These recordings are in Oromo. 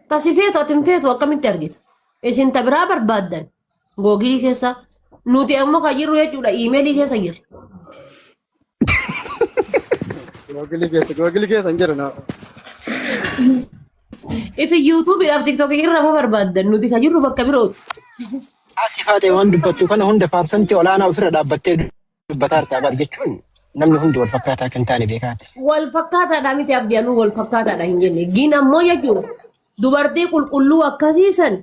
Ta si feetu ati hin feetu akkamitti argita? Isin ta biraa barbaaddan googilii keessa nuti ammoo kan jirru jechuudha iimeelii keessa jirra. Googilii keessa hin jiru no. Isin yuutuubiidhaaf tiktookii irra fa barbaaddan nuti kan jirru bakka birooti. Ati faatee waan dubbattu kana hunda paarsantii olaanaa ofirra dhaabbattee dubbataa jirta bar jechuun namni hundi wal fakkaataa kan taane beekaati. Wal fakkaataadha miti abdii anuu wal fakkaataadha hin jenne. Gin ammoo jechuudha dubartii qulqulluu akkasiisan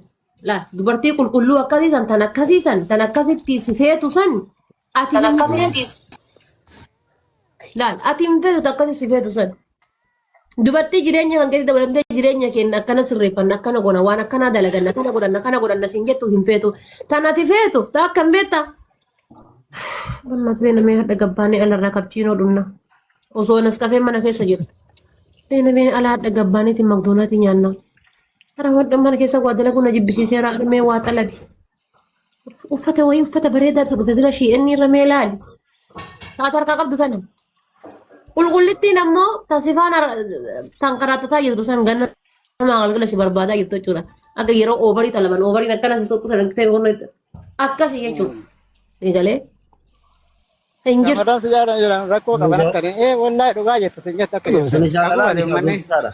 laa dubartii qulqulluu akkasiisan tan akkasiisan tan akkasitti si feetu san ati hin feetu. Laal ati hin feetu akkasi si feetu san. Dubartii jireenya kan keessa dabalamtee jireenya keenya akkana sirreeffanna akkana goona waan akkanaa dalaganna akkana godhanna akkana godhanna siin jettu hin feetu. Tan ati feetu ta akkam beektaa? Bannat beena mee hadha gabbaanee alarraa kapchiinoo dhunna. Osoo naskafee mana keessa jiru. Beena mee ala hadha gabbaaneetiin makdoonaatii nyaanna. Hara hodha mana keessa waa dalaguu na jibbisiiseera mee waa xalabi. Uffata wayii uffata bareedaa sun dhufe sila shi'eenni irra mee laali. Taata harkaa qabdu sana. Qulqullittiin ammoo tasifaan tan karaatataa jirtu san ganna namaa galgala si barbaadaa jirtu jechuudha. Akka yeroo oovarii xalaban oovariin akkana si soxxu sana ta'e kun akkasi jechuudha. Egalee hin jirtu. Shamarran si jaalan jiran rakkoo qaban akkana. Ee wallaahi dhugaa jette sin jette akka jettu. Suni jaalalaa Qabuma miti uummanni. barumsaadha.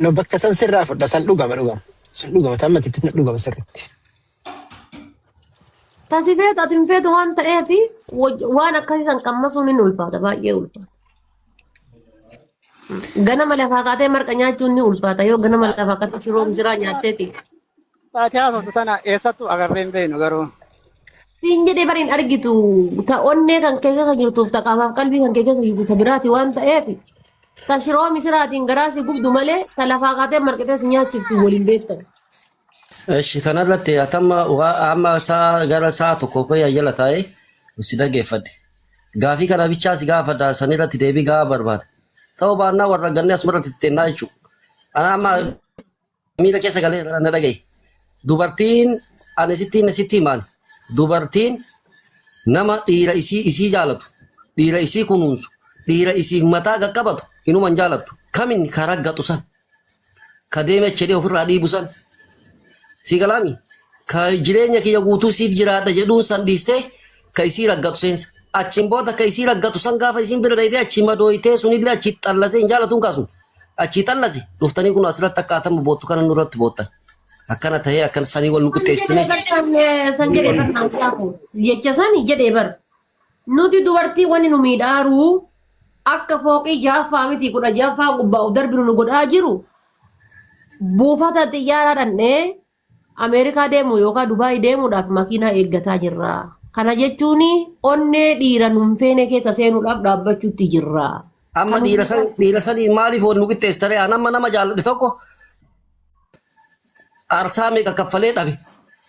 No bakka san sirraa fudha san dhugama dhugama. Sun dhugama tamma titti dhugama sirritti. Tasi feetu ati hin feetu waan ta'eef waan akkasii san qammasuun hin ulfaata baay'ee ulfaata. Ganama lafaa kaatee marqa nyaachuun ni ulfaata yoo ganama lafaa kaatee shiroo misiraa nyaatteeti. Taatee haasoftu sana eessattuu agarree hin beeknu garuu. Siin jedhee bari hin argitu ta onnee kan kee keessa jirtuuf ta qaamaaf qalbii kan kee keessa jirtu ta biraati waan ta'eef ta shiroo misiraatiin garaa si gubdu malee ta lafaa kaatee marqitee si nyaachiftu waliin beektan. Eshi kanarratti atamma amma saa gara saa tokko fayyaa jala taa'ee si dhaggeeffadhe. Gaafii kana bichaa si gaafadha sanirratti deebii gahaa barbaada. Ta'uu baannaa warra gannee asumarratti xixxinnaa jechuudha. Ana amma miira keessa galee na dhagaye. Dubartiin ani sittiin sitti himaan dubartiin nama dhiira isii isii jaalatu dhiira isii kunuunsu dhiira isiif mataa qaqqabatu inuma hin jaalattu kamin ka raggatu san ka deeme jedhee ofirraa dhiibu san si galaami ka jireenya kiyya guutuu siif jiraadha jedhuun san dhiistee ka isii raggatu seensa achiin booda ka isii raggatu san gaafa isiin bira dhayitee achi madooytee sunillee achi xallasee hin jaalatuun kaasu achii xallase dhuftanii kun asirratti akka atama boottu kana nurratti boottan akkana tahee akkana sanii wal nu qixxeessitanii San jedhee bar naasaa kun jecha sani jedhee bar nuti dubartii wani nu miidhaaru akka fooqii jaaffaa miti 16ffaa gubbaa of darbinu nu godhaa jiru buufata xiyyaaraa dhannee Ameerikaa deemu yookaan Dubaay deemuudhaaf makiinaa eeggataa jirra. Kana jechuun onnee dhiira nun feene keessa seenuudhaaf dhaabbachuutti jirra. Amma dhiira san dhiira sanii maaliif wal nu qixxeessitare? An amma nama jaalladhe tokko aarsaa meeqa kaffalee dhabe.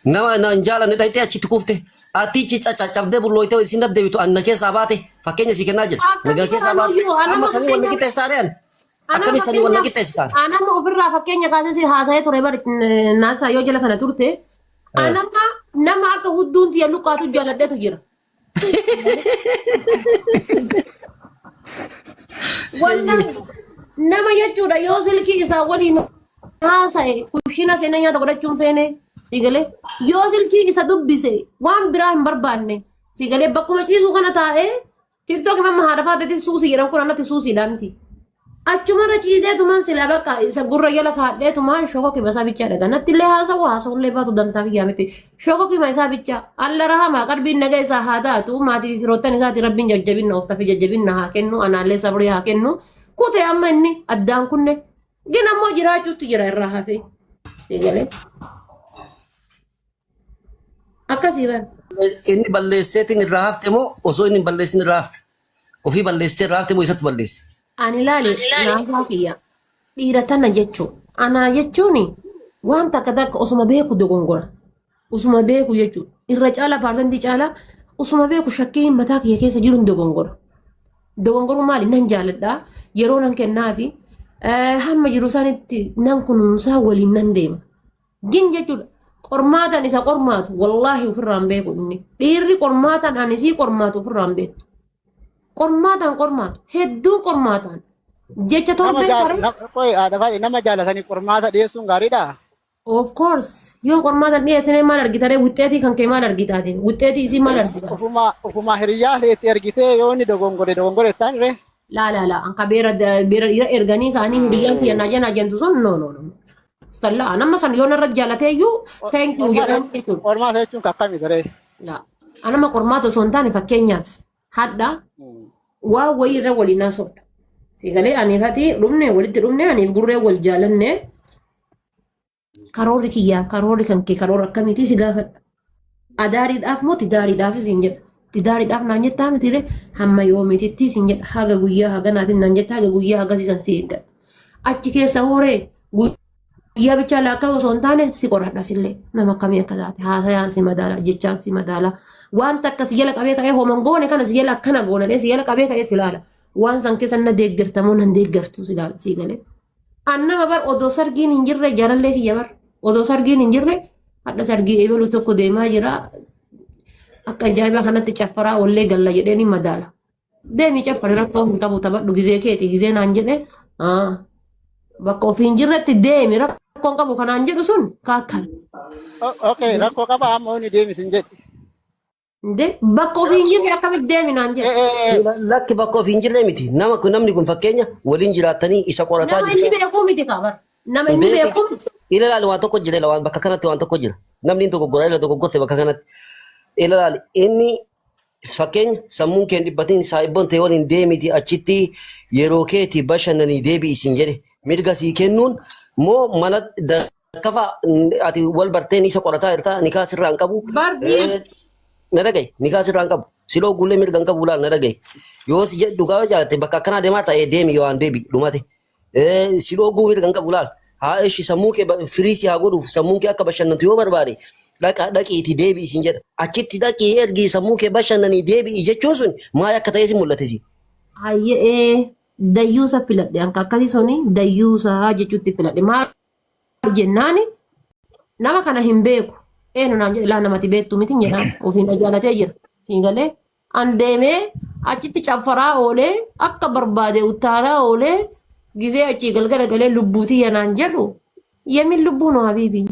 Nama na hin jaalanne dhayxee achitti kufte. Atichi caccabdee bullooytee isin deddeebitu anna keessaa baate fakkeenya sii kennaa jira. Nagaa Akkamitti keessaa baate. baranoyyuu Amma anama sanii wal nu fakkeenyaaf qixxeessitaare an. anama Akkami sanii wal nu fakkeenyaaf qixxeessitaan? anama ofirraa fakkeenya kaasee si haasa'ee ture bari naasaa yoo jala kana turte anama nama akka hudduun tiyya luqqaatu jaaladhetu jira. Wallahi nama jechuudha yoo silkii isaa waliin haasa'e kushina seenee nyaata godhachuun feene sigalee yoo silkii isa dubbise waan biraa hin barbaanne sigalee bakkuma ciisuu kana taa'ee TikTok amma haadha faateetiin suusii jedhan kun anatti suusiidha miti. Achumarra ciiseetumaan silaa bakka isa gurra jala kaadheetumaan shoko kima isaa bichaa dhaga. Natti illee haasa'u haasa'ullee baatu dantaa kiyyaa miti. Shoko kima isaa bichaa alla rahamaa qalbiin naga isaa haa taatu maatii fi firoottan isaati rabbiin jajjabinna obsa fi jajjabinna haa kennu anaallee sabrii haa kennu. Kute amma inni addaan kunne. Gin ammoo jiraachuutti jira irraa hafee. Eegalee. Akkasii bara. Inni balleesseetiin irraa hafte moo osoo inni hin balleessin irraa hafte? Ofii balleessitee irraa hafte moo isatti balleesse? Ani laali naasaa kiyya dhiira tana jechuun anaa jechuun waan takka takka osuma beeku dogongora osuma beeku jechuun irra caala paarsantii caala osuma beeku shakkiin mataa kiyya keessa jiru hin dogongora. Dogongoruu maali nan jaaladha yeroo nan kennaafi hamma jiru isaanitti nan kunuunsaa waliin nan deema. Gin jechuudha. Qormaatan isa qormaatu wallaahi ofirraa hin beeku inni. Dhiirri qormaatan ani sii qormaatu ofirraa hin beektu. Qormaataan qormaatu hedduun qormaataan. Jecha Nama torbee jaal taree. Qoy haadha faate nama jaalatanii qormaata dhiyeessuun gaariidha. Of course yoo qormaata hin dhiyeessine maal argitaree wixxeetii kan kee maal argitaati wixxeetii isii maal argita. Ofumaa hiriyyaa itti ergitee yoo inni dogongore dogongore jettaan ree. Laa laa laa anka beera beera dhiira erganii ka'anii hiriyyaan kiyya naa jenaa jentu sun no no no. Stallaa nama san yoo narra jaalatee iyyuu thank you jedhaan jechuudha. Qormaata jechuun akkami taree? Laa anama qormaata osoo hin taane fakkeenyaaf hadha waa wayii irra waliin haasofna. Siigalee aniif ati dhumne walitti dhumne aniif gurree wal jaalanne karoorri kiyyaaf karoorri kan kee karoora akkamiitii si gaafadha. Adaariidhaaf moo tidaariidhaaf siin jedha. Tidaariidhaaf naan jettaa mitiire hamma yoomiititti siin jedha. Haga guyyaa haganaatiin naan jettaa haga guyyaa hagasiisan si eeggadha. Achi keessa horee guyyaa bichaa laakkaa osoo hin taane si qoradha sillee nama akkamii akka taate haasayaan si madaala jechaan si madaala wanta akka si jala qabee ka'ee homan goone kana si jala akkana goonadhee si jala qabee ka'ee si ilaala waan san keessa na deeggarta moo nan deeggartu si ilaala si galee. An nama bar odoo sargiin hin jirre jaalallee kiyya bar odoo sargiin hin jirre hadha sargii eebaluu tokko deemaa jira akka ajaa'ibaa kanatti caffaraa ollee galla jedhee ni madaala. Deemi caffari rakkoo hin qabu taphadhu gizee keeti gizee naan jedhe bakka ofii hin jirretti deemi rakkoo hin qabu kanaan jedhu sun kaakkana. Okay, rakkoo qaba amma inni deemi sin jedhe. Inde bakka ofii hin jirre akkamitti deemi naan jedhe. Lakki bakka ofii hin jirre miti. Nama kun namni kun fakkeenya waliin jiraattanii isa qorataa Nama inni jirta. beekuu miti kaa bara. Nama inni Beeke. beekuu miti. Ila laali waan tokko jira waan bakka kanatti waan tokko jira. Namni hin dogoggora ila dogoggorte bakka kanatti. Ila laali inni fakkeenya sammuun kee hin dhiphatin saahibboon ta'e waliin deemiti achitti yeroo keeti bashannanii deebi'i siin jedhe mirga sii kennuun moo mana dakkafa ati wal barteen isa qorataa jirta nikaa sirraa hin qabu. Barbii Na dhaga'i nikaa sirraa hin qabu siloo gullee mirga hin qabu laal na dhaga'i yoo si jedhu dhugaa jaalatte bakka akkanaa deemaa ta'e deemi yoo aan deebi dhumate. Si dhooguu mirga hin qabu laal. Haa ishi sammuu kee firii si haa godhuuf sammuun kee akka bashannantu yoo barbaade dhaqa dhaqiitii deebi'i siin jedha. Achitti dhaqii ergii sammuu kee bashannanii deebi'i jechuun sun maal akka ta'e si mul'ate si. Hayyee dayyuusa filadhe anka akkasii suni dayyuusa jechuutti filadhe maal jennaani nama kana hin beeku eenyu naan jedhe laa namati beektu miti jedhaan ofiin na jaalatee jira siin galee An deemee achitti caffaraa oolee akka barbaade utaalaa oolee gizee achii galgala galee lubbuu tiyya naan jedhu yemin lubbuu noo habiibi.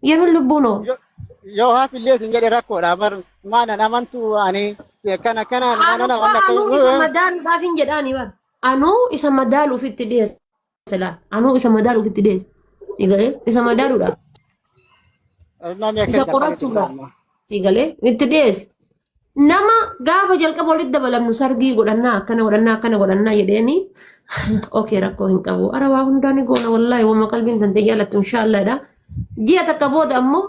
Yemin lubbuu noo. Yoo haafillee sin jedhe rakkoodha bar maanan amantuu ani si akkana akkana Anuu nana wanna anuu isa madaaluudhaaf hin jedhaani bar. Anuu isa madaaluuf itti dhiyeesse laal. Anuu isa madaaluuf itti dhiyeesse. Sigalee isa madaaluudhaaf. Namni akka Isa isa akkamitti qorachuudhaaf. ilaalma. Sigalee itti dhiyeesse. Nama gaafa jalqaba walitti dabalamnu sargii godhannaa akkana godhannaa akkana godhannaa jedheeni okee rakkoo hin qabu. Ara waa hundaa ni goona wallaahi wama qalbiin tantee jaalattu inshaallaadha. Ji'a takka booda ammoo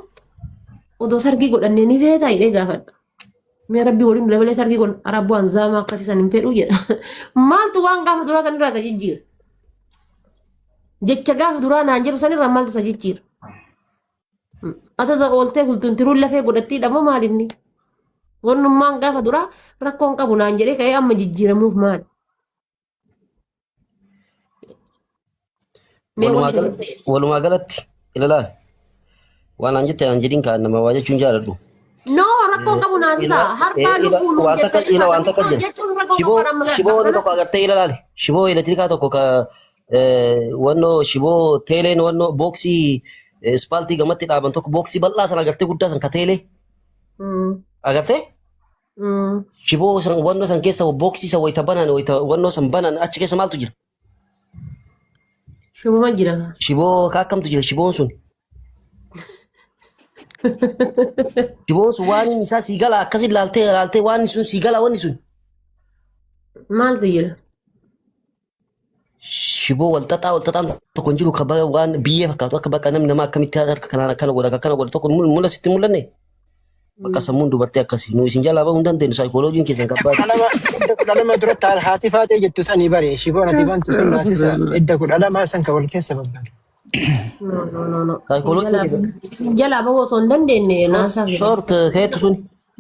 odoo sargii godhannee ni feetaa jedhee gaafadha. Mee rabbii waliin nu dabalee sargii godhan ara bu'aan zaamaa akkasii san hin fedhuu jedha. Maaltu waan gaafa duraa sanirraa isa jijjiira? Jecha gaafa duraa naan jedhu sanirraa maaltu isa jijjiira? Ata ooltee bultuun tiruun lafee godhattii dha moo maal inni? Wannummaan gaafa duraa rakkoon qabu naan jedhee ka'ee amma jijjiiramuuf maali? Mee Walumaa wanti galatti walumaa galatti ilaalaal waan aan jette aan jedhin kaan nama waa jechuun jaaladhu. No, rakkoon qabu naasisa. Harkaa lubbuu nuun Waan takka jettanii ila waan takka jira. jechuun rakkoo Shiboo qabu amma shiboo wanni tokko agartee ilaalaal shiboo elektirikaa tokko ka wannoo shiboo teeleen wannoo booksii ispaaltii gamatti dhaaban tokko booksii bal'aa sana agartee guddaa san ka teelee agartee shiboo san wannoo san keessa booksii san wayita banan wayita wannoo san banan achi keessa maaltu jira? Shiboma jira. Shiboo ka akkamtu jira shiboon sun? Shiboon sun waan inni isaa sii gala akkasi laaltee laaltee waan sun sii gala wanni sun. Maaltu jira? Shiboo wal xaxaa wal xaxaan tokko hin jiru ka waan biyyee fakkaatu akka bakka namni namaa akkamitti harka kanaan akkana godha akkana godha tokko mul'a sitti hin mul'anne. Bakka sammuun dubartii akkasi nu isin jalaa bahuu hin dandeenyu saayikooloojiin keessan Idda kudha kabbaadha. lama idda kudha lama duratti haati faatee jettu sanii bare shiboon ati bantu sun naasisa idda kudha lama san ka wal keessa babban. No, no, no, no. Isin Saayikooloojiin jalaa keessan isin jalaa bahuu osoo hin dandeenye naasaaf jedhama. short keetu sun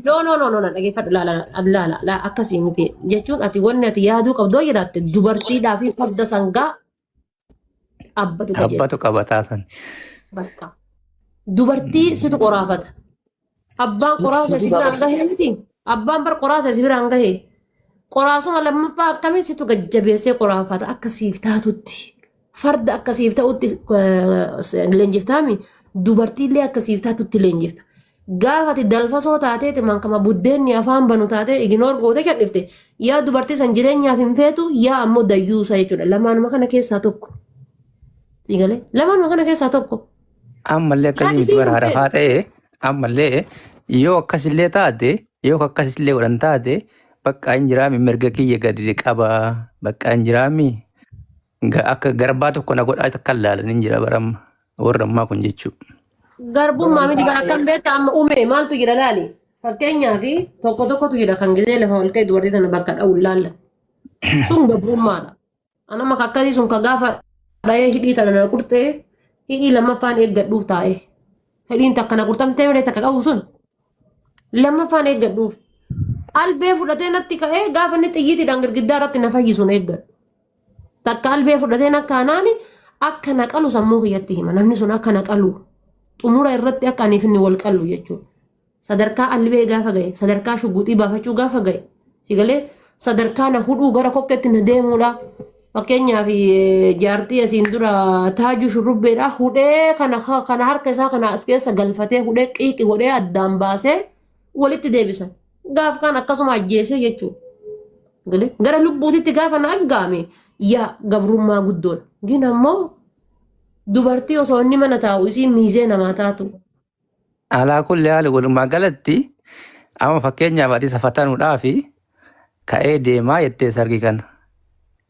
No, no, no, no, no, dhaggeeffadhu laala, laala, laala, akkasii miti. Jechuun ati wanni ati yaaduu qabdu yoo jiraatte dubartiidhaa fi farda sangaa abbatu qajeelcha. Abbatu qabataa san. Bakka. Dubartii situ qoraafata. Abbaan qoraasa si biraan gahee miti. Abbaan bar qoraasa si biraan gahee. Qoraasuma lammaffaa akkamiin situ gajjabeessee qoraafata akka siif taatutti. Farda akka siif ta'utti leenjiftaami dubartiillee akka siif taatutti leenjifta. Gaafa ati dalfasoo taateeti mankama buddeenni afaan banu taatee iginoor gootee cadhifte yaa dubartii san jireenyaaf hin feetu yaa ammoo dayyuusa jechuudha. Lamaanuma kana keessaa tokko. Siigalee lamaanuma kana keessaa tokko. Ammallee Yaa akkasii miti isiin bara hin haadha feetu. faaxee ammallee yoo akkasillee taate yoo akkasillee godhan taate bakka hin jiraami mirga kiyya gadi qaba bakka hin jiraami akka garbaa tokko na godhaa akka ilaalan hin jira bara amma warra ammaa kun jechuudha. Garbummaa miti bara akkam beekta amma ume maaltu jira laali. Fakkeenyaaf tokko tokkotu jira kan gisee lafa ol ka'e dubartii tana bakka dha'u laalla. Sun gabrummaadha. Anama akkasii sun ka gaafa dha'ee hidhii tana na qurxee hidhii lammaffaan eeggadhuuf taa'e. Hidhiin takka na qurxamtee malee takka qabu sun lammaffaan eeggadhuuf. Albee fudhatee natti ka'ee gaafa inni xiyyiitiidhaan girgiddaa irratti na fayyisuun eeggadhu. Takka albee fudhatee akka anaani akka na qalu sammuu kiyyatti hima. Namni sun akka na qalu xumura irratti akka aniif inni wal qalu jechuudha. Sadarkaa albee gaafa ga'e, sadarkaa shuguxii baafachuu gaafa ga'e, sigalee sadarkaa na hudhuu gara kokkeetti na deemuudha. Fakkeenyaaf jaartii asiin dura taajuu shurrubbeedha hudhee kana kana harka isaa kana as keessa galfatee hudhee qiiqi godhee addaan baasee walitti deebisan. Gaaf kaan akkasuma ajjeesee jechuudha. Galee gara lubbuutitti gaafa na aggaame yaa gabrummaa guddoodha. Gin ammoo dubartii osoo inni mana taa'u isiin miizee namaa taatu. Alaa kulli haali walumaa galatti amma fakkeenyaaf ati safatanuudhaaf ka'ee deemaa jettee sargi kana.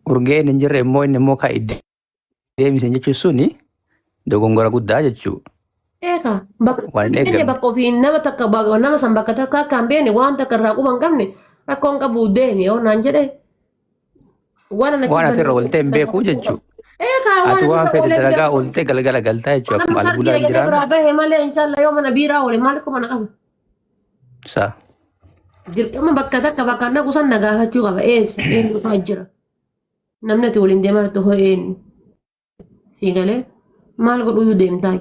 Urgeen hin jirre immoo inni immoo ka'ee deemisen jechuun suni dogongora guddaa jechuudha. Eeka bakka Waan hin inni eeggamne. bakka ofii nama takka nama san bakka takka akka hin beekne waan takka irraa quba hin qabne rakkoon qabu deemi yoo naan jedhe waan ana Waan ati irra ooltee hin beeku jechuudha. Eeka waan Ati ani waan irra feete oolee hin dalagaa beeku. ooltee galgala galtaa jechuudha. Nama Akkuma sargii albuudaan dhaqee biraa jiraame. bahe malee inshaallah yoo mana biiraa oole maal akkuma na qaba. Sa. Dirqama bakka takka bakka naqu san na gaafachuu qaba. Eessa eenyu fa'aa jira. Namni ati waliin deemaa jirtu hoo eenyu. Sii galee maal godhuyyuu deemtaa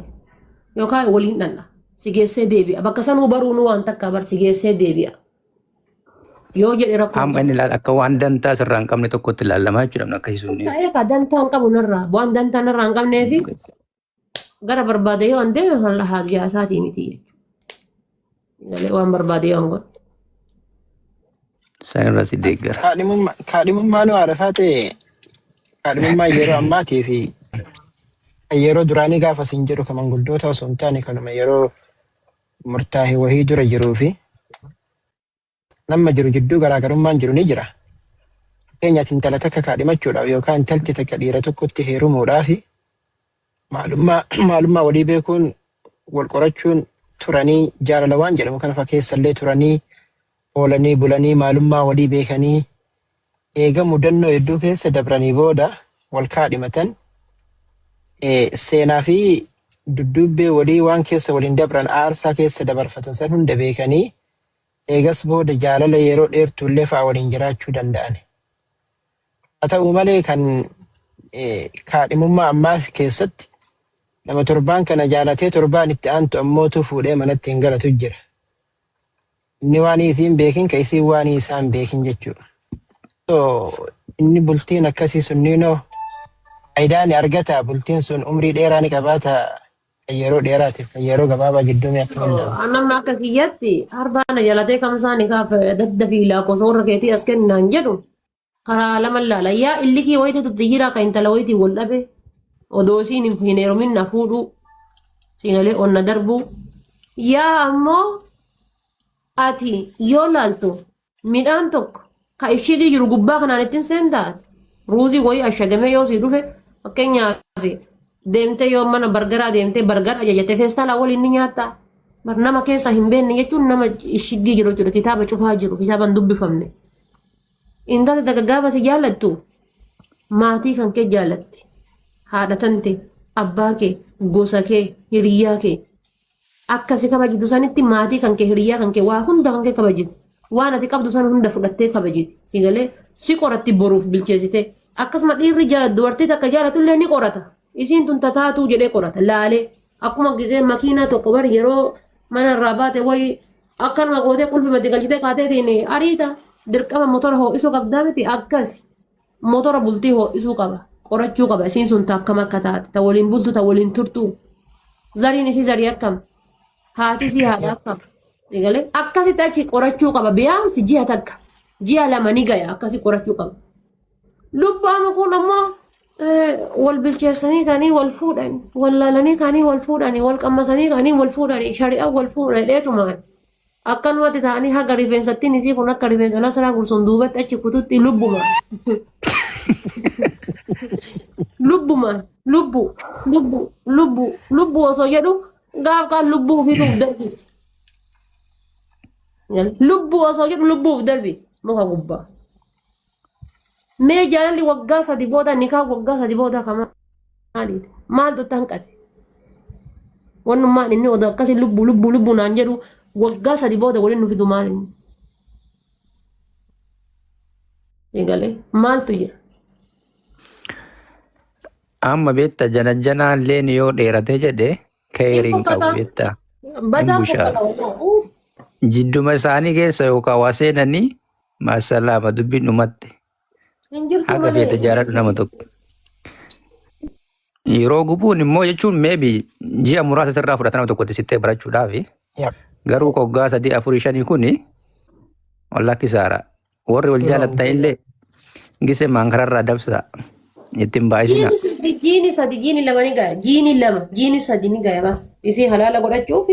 yookaan waliin dhandha. Si geessee deebi'a. Bakka sanuu baruun waan takka bar si geessee deebi'a. Yoo jedhe rakkoo Amma inni ilaala akka waan dantaa sirraa hin qabne tokkotti ilaalamaa jechuudha namni akkasii sun. Ta'ee ka dantaa hin qabu narraa. Waan dantaa narraa hin qabnee fi gara barbaade yoo an deeme haajaa isaatii miti jechuudha. Galee waan barbaade yoo an godhe. Isaan irraa si deeggara. Kaadhimummaan nu haadha ta'e kaadhimummaa yeroo ammaatii fi yeroo duraanii gaafa sin jedhu kan manguddoota osoo hin taane kanuma yeroo murtaa'e wahii dura jiruu fi nama jiru jidduu garaagarummaan jiru ni jira. Fakkeenyaaf intala takka kaadhimachuudhaaf yookaan intalti takka dhiira tokkotti heerumuudhaaf maalummaa walii beekuun wal qorachuun turanii jaalala waan jedhamu kana fa keessallee turanii oolanii bulanii maalummaa walii beekanii eega mudannoo hedduu keessa dabranii booda wal kaadhimatan seenaa fi dudduubbee walii waan keessa waliin dabran aarsaa keessa dabarfatan san hunda beekanii eegas booda jaalala yeroo dheertuullee fa'a waliin jiraachuu danda'an. Haa ta'u malee kan kaadhimummaa ammaa keessatti nama torbaan kana jaalatee torbaan itti aantu ammootu fuudhee manatti hin galatu jira. Inni waan isiin beekin ka isiin waan isaan beekin jechuudha. So inni bultiin akkasii sunniinoo faayidaa ni argata bultiin sun umrii dheeraa ni qabaata kan yeroo dheeraatiif kan yeroo gabaabaa jidduu mee akkamiin ilaalta? Namni akka kiyyatti harbaana jalatee kamsaani kaaf dadda fi lakkoofsa warra keetii as kennaan jedhu karaa lama laala. Yaa illikii wayitii tuttijiraa kan intala wayitii wal dhabe odoo isiin hin heerumin na fuudhuu siingalee onna darbuu. Yaa ammoo ati yoo laaltu midhaan tokko ka ishigii jiru gubbaa kanaan ittiin seentaate ruuzii wayii ashagamee yoo sii dhufe fakkeenyaaf deemtee yoo mana bargaraa deemtee bargar ajajattee feestaalaa waliin ni nyaatta. Bar nama keessa hin beekne jechuun nama ishigii jiru jechuudha kitaaba cufaa jiru kitaaba hin dubbifamne. Intala takka gaafa si jaallattu maatii kan kee jaallatti. Haadha tante, abbaa kee, gosa kee, hiriyaa kee. Akka si kabajitu sanitti maatii kan kee, hiriyaa kan kee, waa hunda kan kee kabajitu. Waan ati qabdu san hunda fudhattee kabajiti. Si galee si qoratti boruuf bilcheessite. Akkasuma dhiirri dubartii takka jaalatu illee ni qorata. Isiin tun tataatuu jedhee qorata. Laalee akkuma gisee makiinaa tokko bari yeroo mana irraa baate wayi akkanuma gootee qulfi maddi galchitee kaateetiin ariita. Dirqama motora ho'isuu qabdaa miti akkasi. Motora bultii ho'isuu qaba. Qorachuu qaba. Isiin sun ta akkam akka taate. Ta waliin bultu ta waliin turtu. Zariin isii zarii akkam. Haati isii haadha akkam. Egalee akkasitti achi qorachuu qaba. Biyaansi ji'a takka. Ji'a lama ni gaya akkasi qorachuu qaba. Lubbaama kun ammoo wal bilcheessanii kanii wal fuudhani. Wal laalanii kanii wal fuudhani. Wal qammasanii kanii wal fuudhani. Shari'aa wal fuudhani dheetumaan. Akkanumatti ta'anii haga rifeensattiin isii kun akka rifeensa Nasraa Gursuun duubatti achi kututti lubbuma. Lubbuma lubbu lubbu lubbu lubbu osoo jedhu gaaf kaan lubbuu ofiituuf darbiti. Lubbuu osoo jedhu lubbuuf darbiti muka gubbaa. Mee jaalalli waggaa sadi booda nikaa waggaa sadi booda kan maaliiti? Maaltu itti hanqate? Wannummaan inni odoo akkasii lubbuu lubbuu lubbuu naan jedhu waggaa sadi booda waliin nu fidu maal inni? Eegalee maaltu jira? Amma beekta janajjanaa illeen yoo dheerate jedhe Hin keerii hin qabu fokkataa. beekta. Hin Badaa bushaa. fokkata. Uuf. Jidduma isaanii keessa yookaan waa seenanii maasalaama dubbiin dhumatte. Hin jirtu Haga feete malee. jaaladhu nama tokko. Yeroo gubuun immoo jechuun maybe ji'a muraasa sirraa fudhata nama tokkotti sittee barachuudhaafi. Yep. Garuu waggaa sadii afurii shanii kuni wallakkisaara. Warri wal jaalattan illee gisee maankararraa dabsa ittiin baay'isina. Jiini sadi jiini sadi jiini lama ni gaya jiini lama jiini sadi ni gaya bas isii halaala godhachuuf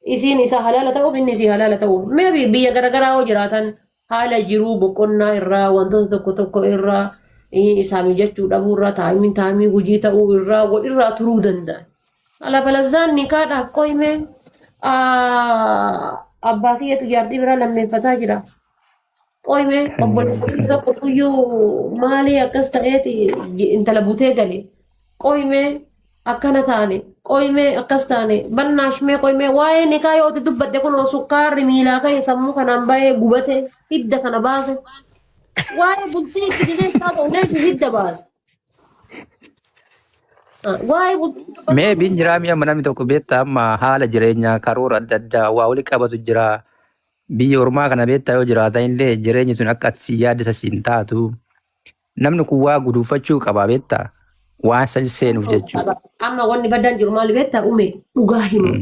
isiin isa halaala ta'uuf inni isii halaala ta'uuf maybe biyya garagaraa yoo jiraatan haala jiruu boqonnaa irraa wantoota tokko tokko irraa isaa mijachuu dhabuu irraa taayimiin taayimii hojii ta'uu irraa walirraa turuu danda'an. Alabalazzaan nikaadhaaf qoyme abbaa kiyyatu jaartii biraa lammeeffataa jira. Qoyme obboleessa kiyya tokko tuyyuu maalii akkas ta'eeti intala butee gale. Qoyme akkana taane qoyme akkas taane bannaashmee qoyme waa'ee nikaa yoo itti dubbadde kun sukkaarri miilaa ka'e sammuu kanaan ba'ee gubate hidda kana baase. Waa'ee bultii itti didee isaa ta'u hidda baase. Waa'ee bultii dubbadde. Mee biin jiraa mi'a namni tokko beektaa amma haala jireenyaa karoora adda addaa waa wali qabatu jira. Biyya ormaa kana beektaa yoo jiraatan illee jireenyi sun akka ati si yaaddisa si hin taatu. Namni kun waa guduunfachuu qaba beektaa waan san seenuuf jechuudha. Amma wanni baddaan jiru maali beektaa ume dhugaa himu.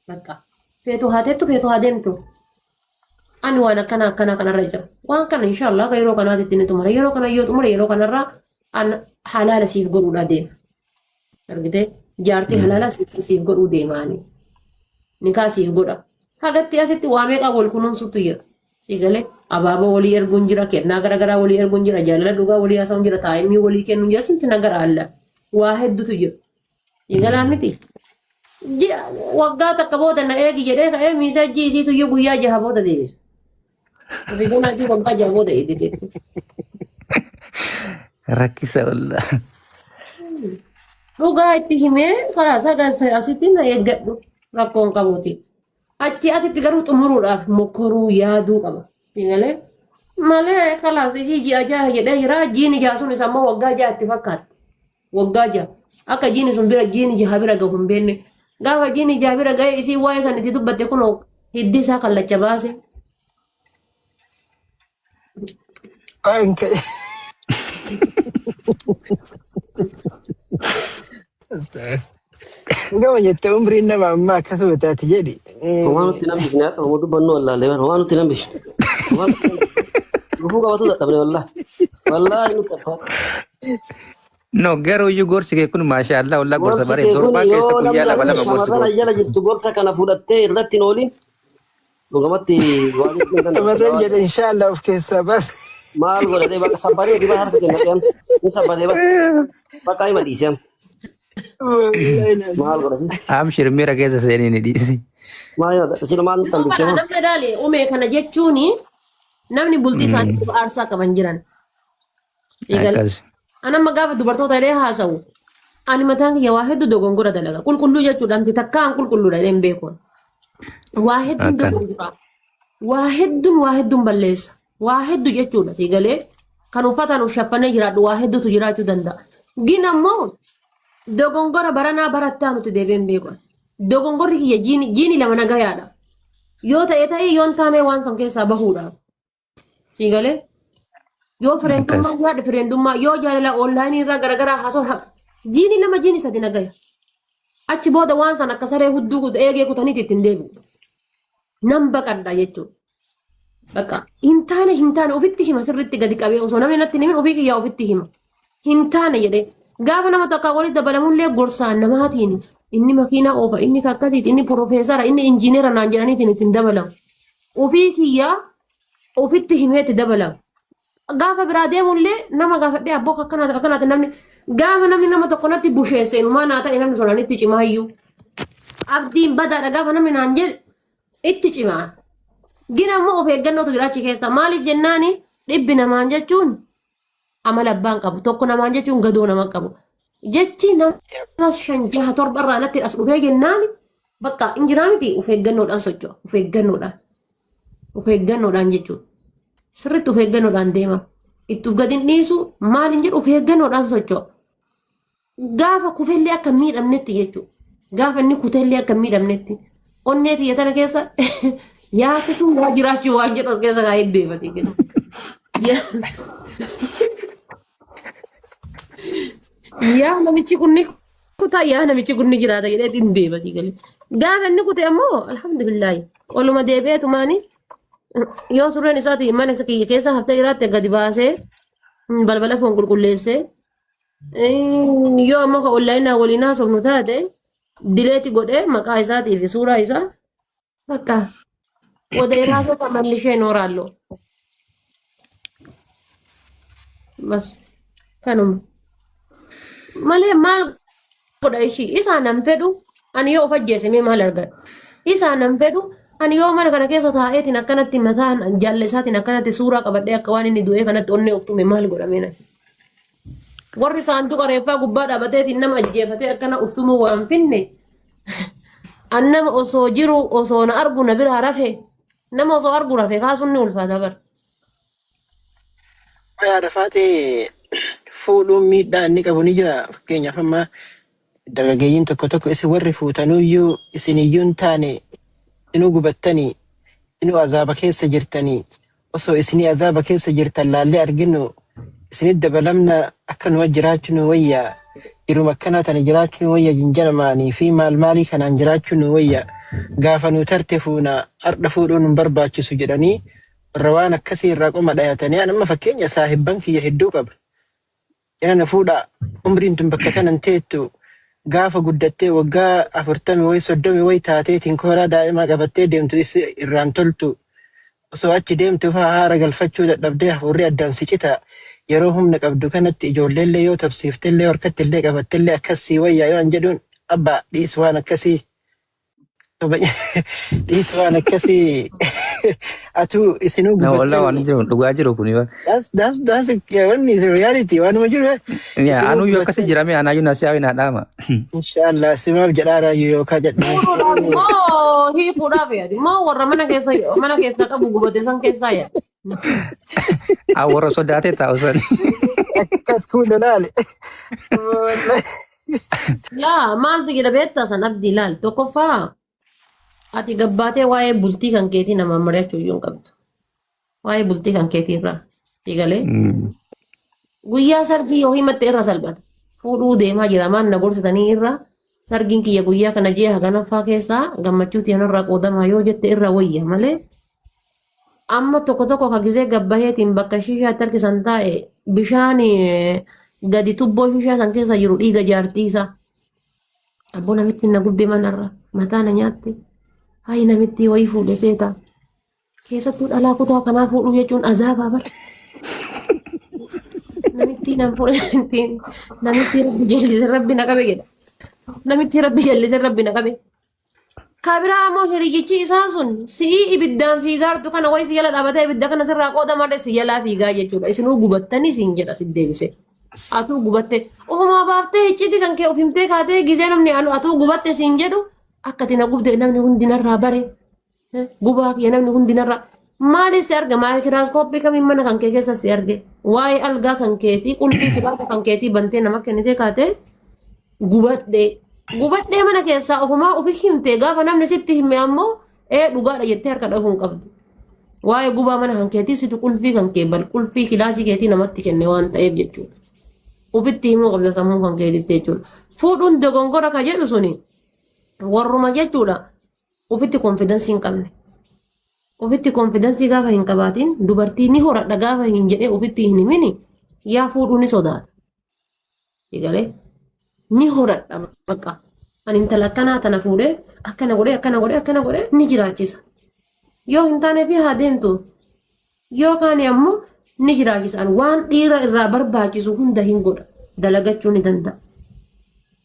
Bakka feetu haa teettu feetu haa deemtu. Ani waan akkana akkana kanarra jira. Waan kana inshaallah akka yeroo kanaatitti ni xumura. Yeroo kana yoo xumure yeroo kanarra an halaala siif godhuudha deema. Argitee jaartii halaala siif godhuu deemaani. Nikaa siif godha. Hagatti asitti waa meeqaa wal kunuunsutu jira. Si galee abaaboo walii erguun jira, kennaa garaagaraa walii erguun jira, jaalala dhugaa walii haasa'uun jira, taayimii walii kennuun jira, sinti nagara alla. Waa hedduutu jira. Si galaa miti. Ji'a waggaa takka booda na eegi jedhee ka'ee miisajjii isiitu iyyuu guyyaa jaha booda deebisa. Ofiigoon ajii waggaa jaha booda eegi jechuudha. Rakkisa wallah. Dhugaa itti himee karaa sagal asitti na eeggadhu rakkoon qabuuti. Achi asitti garuu xumuruudhaaf mokkoruu yaaduu qaba. Malee malee kalaas isii ji'a jaha jedhee jira jiini jaha sun isa immoo waggaa jaha itti fakkaatti. Waggaa jaha akka jiini sun bira jiini jaha bira gahu hin beekne. Gaafa jiini jaha bira ga'e isii waa'ee san itti dubbatte kunoo hiddi isaa kallacha baase. Dhugama jette umriin nama ammaa akkasuma taati jedhi. Homaa nutti hin hambisne haadha Oromoo dubbannu wallaalee bara homaa nutti hin hambisne. Homaa nutti hin hambisne. Gufuu qabatu dadhabne wallaahi. Wallaahi nutti akka. No garuu iyyuu gorsi kee kun maashaallah wallah gorsa Gorsi bareedu. kee kun Torbaan keessa yoo guyyaa namni lama ati lama gorsi shamarran gorsi. ayyala jirtu gorsa kana fudhattee irratti hin oolin Dhugamatti waa jechuu hin danda'u. Shamarran jedhe inshaallah of keessaa baas. Maal godhatee bakka sabbaree diba harka kennatee amma. Ni sabbaree bakka bakka hima dhiisee amma. Maal godhatee? Amshir miira keessa seenii ni dhiisi. Maal yoo sila maal nutti hambifte Bara moo? namni ilaali umee kana jechuun namni bultii isaanii aarsaa qaban jiran. Eegal. Akkas. An amma gaafa dubartoota illee haasa'u ani mataan kiyya waa hedduu dogongora dalaga. Qulqulluu jechuudha miti takka an qulqulluudha jedhee hin beeku. Waa hedduun Akkana. dogongora. Waa hedduun waa hedduun balleessa. Waa hedduu jechuudha si galee kan uffataan of shaffannee jiraadhu waa hedduutu jiraachuu danda'a. Gin ammoo dogongora baranaa barattaa nuti deebi'ee hin beeku. Dogongorri kiyya jiini jiini lama nagayaadha. Yoo ta'e ta'e yoo hin taane waan kan keessaa bahuudha. Sii galee? Yoo fireentummaa Akkas. yaade fireentummaa yoo jaalala onlaayinii irraa garagaraa haasoo jiini lama jiini sadi nagaya. Achi booda waan san akka saree hudduu eegee kutaniiti ittiin deebi'u. Nan baqadha jechuudha. Bakka hin taane hin taane ofitti hima sirriitti gadi qabee osoo namni natti hin himin ofii kiyyaa ofitti hima. Hin taane jedhee gaafa nama tokko walitti dabalamullee gorsaan namaatiin inni makiinaa oofa inni kakkasiiti inni piroofeesara inni injiinera naan jedhaniitiin ittiin dabalamu. Ofii kiyyaa ofitti himeetti dabalamu. Gaafa biraa deemullee nama gaafadhee abboo akkanaati akkanaati namni gaafa namni nama tokko natti busheesse inumaa naa ta'e namni sun itti cimaayyuu. Abdiin badaadha gaafa namni naan jedhe itti cimaa. Gina immoo of eeggannootu jira achi keessa. Maaliif jennaani dhibbi namaan jechuun amala abbaan qabu. Tokko namaan jechuun gadoo nama qabu. Jechi nama shan jaha torba irraa natti as dhufee jennaan bakka hin jiraa miti of eeggannoodhaan socho'a. Of eeggannoodhaan. Of eeggannoodhaan jechuudha. Sirriitti of eeggannoodhaan deema. Itti of gadi hin dhiisu maal hin jedhu of eeggannoodhaan socho'a. Gaafa kufellee akka hin miidhamnetti jechuudha. Gaafa inni kutellee akka hin miidhamnetti. Onnee tiyya tana keessa yaa kutuu yaa jiraachuu waan jedhu as keessa kaa'ee deemate jedhu. Yaa namichi kun ni kutaa yaa namichi kun ni jiraata jedhee ittiin deemate galee. Gaafa inni kute ammoo alhamdulillaahi oluma deebi'eetumaani yoo surreen isaatii mana isa kiyya keessa haftee jiraatte gadi baasee balbala foon qulqulleessee Yoo ammoo kan onlaayinaa waliin haasofnu taate dileeti godhee maqaa isaatii fi suuraa isaa bakka wada irraa tamallishee nooraallo. Bas kanuma. Malee maal godha ishii isaa nan fedhu ani yoo of ajjeese mee maal argadha? Isaa nan fedhu ani yoo mana kana keessa taa'eetiin akkanatti mataan jaalle isaatiin akkanatti suuraa qabadhee akka waan inni du'ee kanatti onnee of tume maal godha mee nani? Warri saanduqa reeffaa gubbaa dhaabateetiin nama ajjeefatee akkana of tumuu waan finne an nama osoo jiru osoo na argu na biraa rafe nama osoo argu rafe kaasuun ni ulfaata bara. Yaada faatee fuudhuun miidhaa inni qabu ni jira. Fakkeenyaaf amma dargaggeeyyiin tokko tokko isin warri fuutanuyyuu isiniyyuu hin taane isinuu gubattanii isinuu azaaba keessa jirtanii osoo isinii azaaba keessa jirtan laallee arginu isinit dabalamna akkanuma jiraachuu nu wayya jiruma akkanaa tana jiraachuu nu wayya jinjanamaanii fi maal maalii kanaan jiraachuu nu wayya gaafa nu tarte fuuna ardha fuudhuun hin barbaachisu jedhanii warra waan akkasii irraa qoma dhayatanii an amma fakkeenya saahibban kiyya hedduu qaba. Jara na fuudhaa umriin tun bakka tanan teettu gaafa guddattee waggaa afurtami wayi soddomi wayi taateetiin kooraa daa'imaa qabattee deemtu issi irraan toltu osoo achi deemtu faa haara galfachuu dadhabdee hafuurri addaan si cita yeroo humna qabdu kanatti ijoolleellee yoo tabsiiftellee harkattillee qabattellee akkas sii wayyaa yoo an jedhuun abbaa dhiis waan akkasii Dhiis waan akkasii atuu isinuu Na wallah waan gubattanii jiru dhugaa jiru kuni. that's wanni reality waanuma jiru Yaa isinuu anuyyuu akkasi gubattanii jirame anaayyuu na si'aawi na dhaama. inshallah simaaf jedhaa raayyuu yookaan jedhee Fuudhuudhaaf moo hiikuudhaaf yaadi moo warra mana keessa mana keessa qabu gubate san keessaa yaadi. Haa warra sodaatee taa'u san. Akkas kun laale. Laa maaltu jira beektaa san abdii laal tokkoffaa ati gabbaatee waa'ee bultii kan keetii namaan mari'achuu iyyuu hin qabdu. Waa'ee bultii kan keetii irraa eegalee guyyaa sargii yoo himatte irra salphata. Fuudhuu deemaa jira maal na gorsitanii irra sargiin kiyya guyyaa kana ji'a haganaffaa keessaa gammachuu tiyya narraa qoodamaa yoo jette irra wayya malee Amma tokko tokko ka gizee gabbaheetiin bakka shishaatti harkisan taa'e bishaan gadi tubboo shishaa san keessa jiru dhiiga jaartii isaa. Abboo namitti na gubde manarra mataa na nyaatte. Hayi namitti wayii fuudhe seeta. Keessattuu dhalaa kutaa kanaa fuudhuu jechuun azaabaa bara. Namitti nan fuudhe namitti rabbi jallise rabbi na qabe jedha. Namitti rabbi jallise rabbi na qabe. Ka biraa ammoo hiriyyichi isaa sun si'ii ibiddaan fiigaartu kana wayi si jala dhaabatee ibidda kana sirraa qooda malee si jalaa fiigaa jechuudha. Isinuu gubattanii siin jedha si deebise. Atuu gubatte ofumaa baaftee icciitii kan kee of himtee kaatee gizee namni anu atuu gubatte siin jedhu akka ati na gubde namni hundi narraa bare. Gubaa kiyya namni hundi narraa maali si arga maayikiraaskooppii kamiin mana kan kee keessa si arge waa'ee algaa kan keetii qulfii kitaaba kan keetii bantee nama kennitee kaatee gubadhee gubadhee mana keessaa ofumaa ofi himte gaafa namni sitti hime ammoo ee dhugaadha jettee harka dhahuu hin qabdu. Waa'ee gubaa mana kan keetii situ qulfii kan kee bal qulfii kilaasii keetii namatti kenne waan ta'eef jechuudha. Ufitti himuu qabda sammuu kan keetitti jechuudha. Fuudhuun dogongora ka jedhu suni warruma jechuudha. Ufitti confidence hin qabne. Ofitti confidence gaafa hin qabaatin, dubartii ni horadha gaafa hin jedhee ofitti hin himini, yaa fuudhuu ni sodaata. Egalee ni horadha bakka. Ani intala akkanaa tana fuudhee akkana godhee akkana godhee akkana godhee ni jiraachisa. Yoo hin taane fi haa deemtu. Yoo kaane ammoo ni jiraachisa. Ani waan dhiira irraa barbaachisu hunda hin godha. Dalagachuu ni danda'a.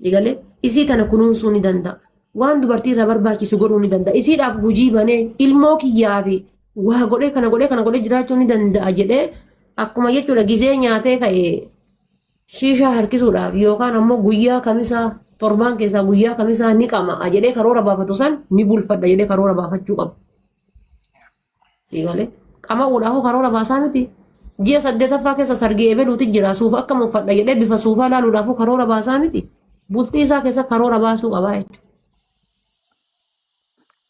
Egalee isii tana kunuunsuu ni danda'a. Waan dubartii irraa barbaachisu godhuu ni danda'a. Isiidhaaf hojii banee ilmoo kiyyaa fi waa godhee kana godhee kana godhee jiraachuu ni danda'a jedhee akkuma jechuudha gizee nyaatee ka'e shiishaa harkisuudhaaf yookaan ammoo guyyaa kamisaa, torbaan keessaa guyyaa kamisaa ni qama'a jedhee karoora baafatu san ni bulfadha jedhee karoora baafachuu qaba. Sii galee qama'uudhaafuu karoora baasaa miti. Ji'a saddeetaffaa keessa sargii ebeluuti jira, suufa akkam uffadha jedhee bifa suufaa laaluudhaafuu karoora baasaa miti. Bultii isaa keessa karoora baasuu qabaa jechuudha.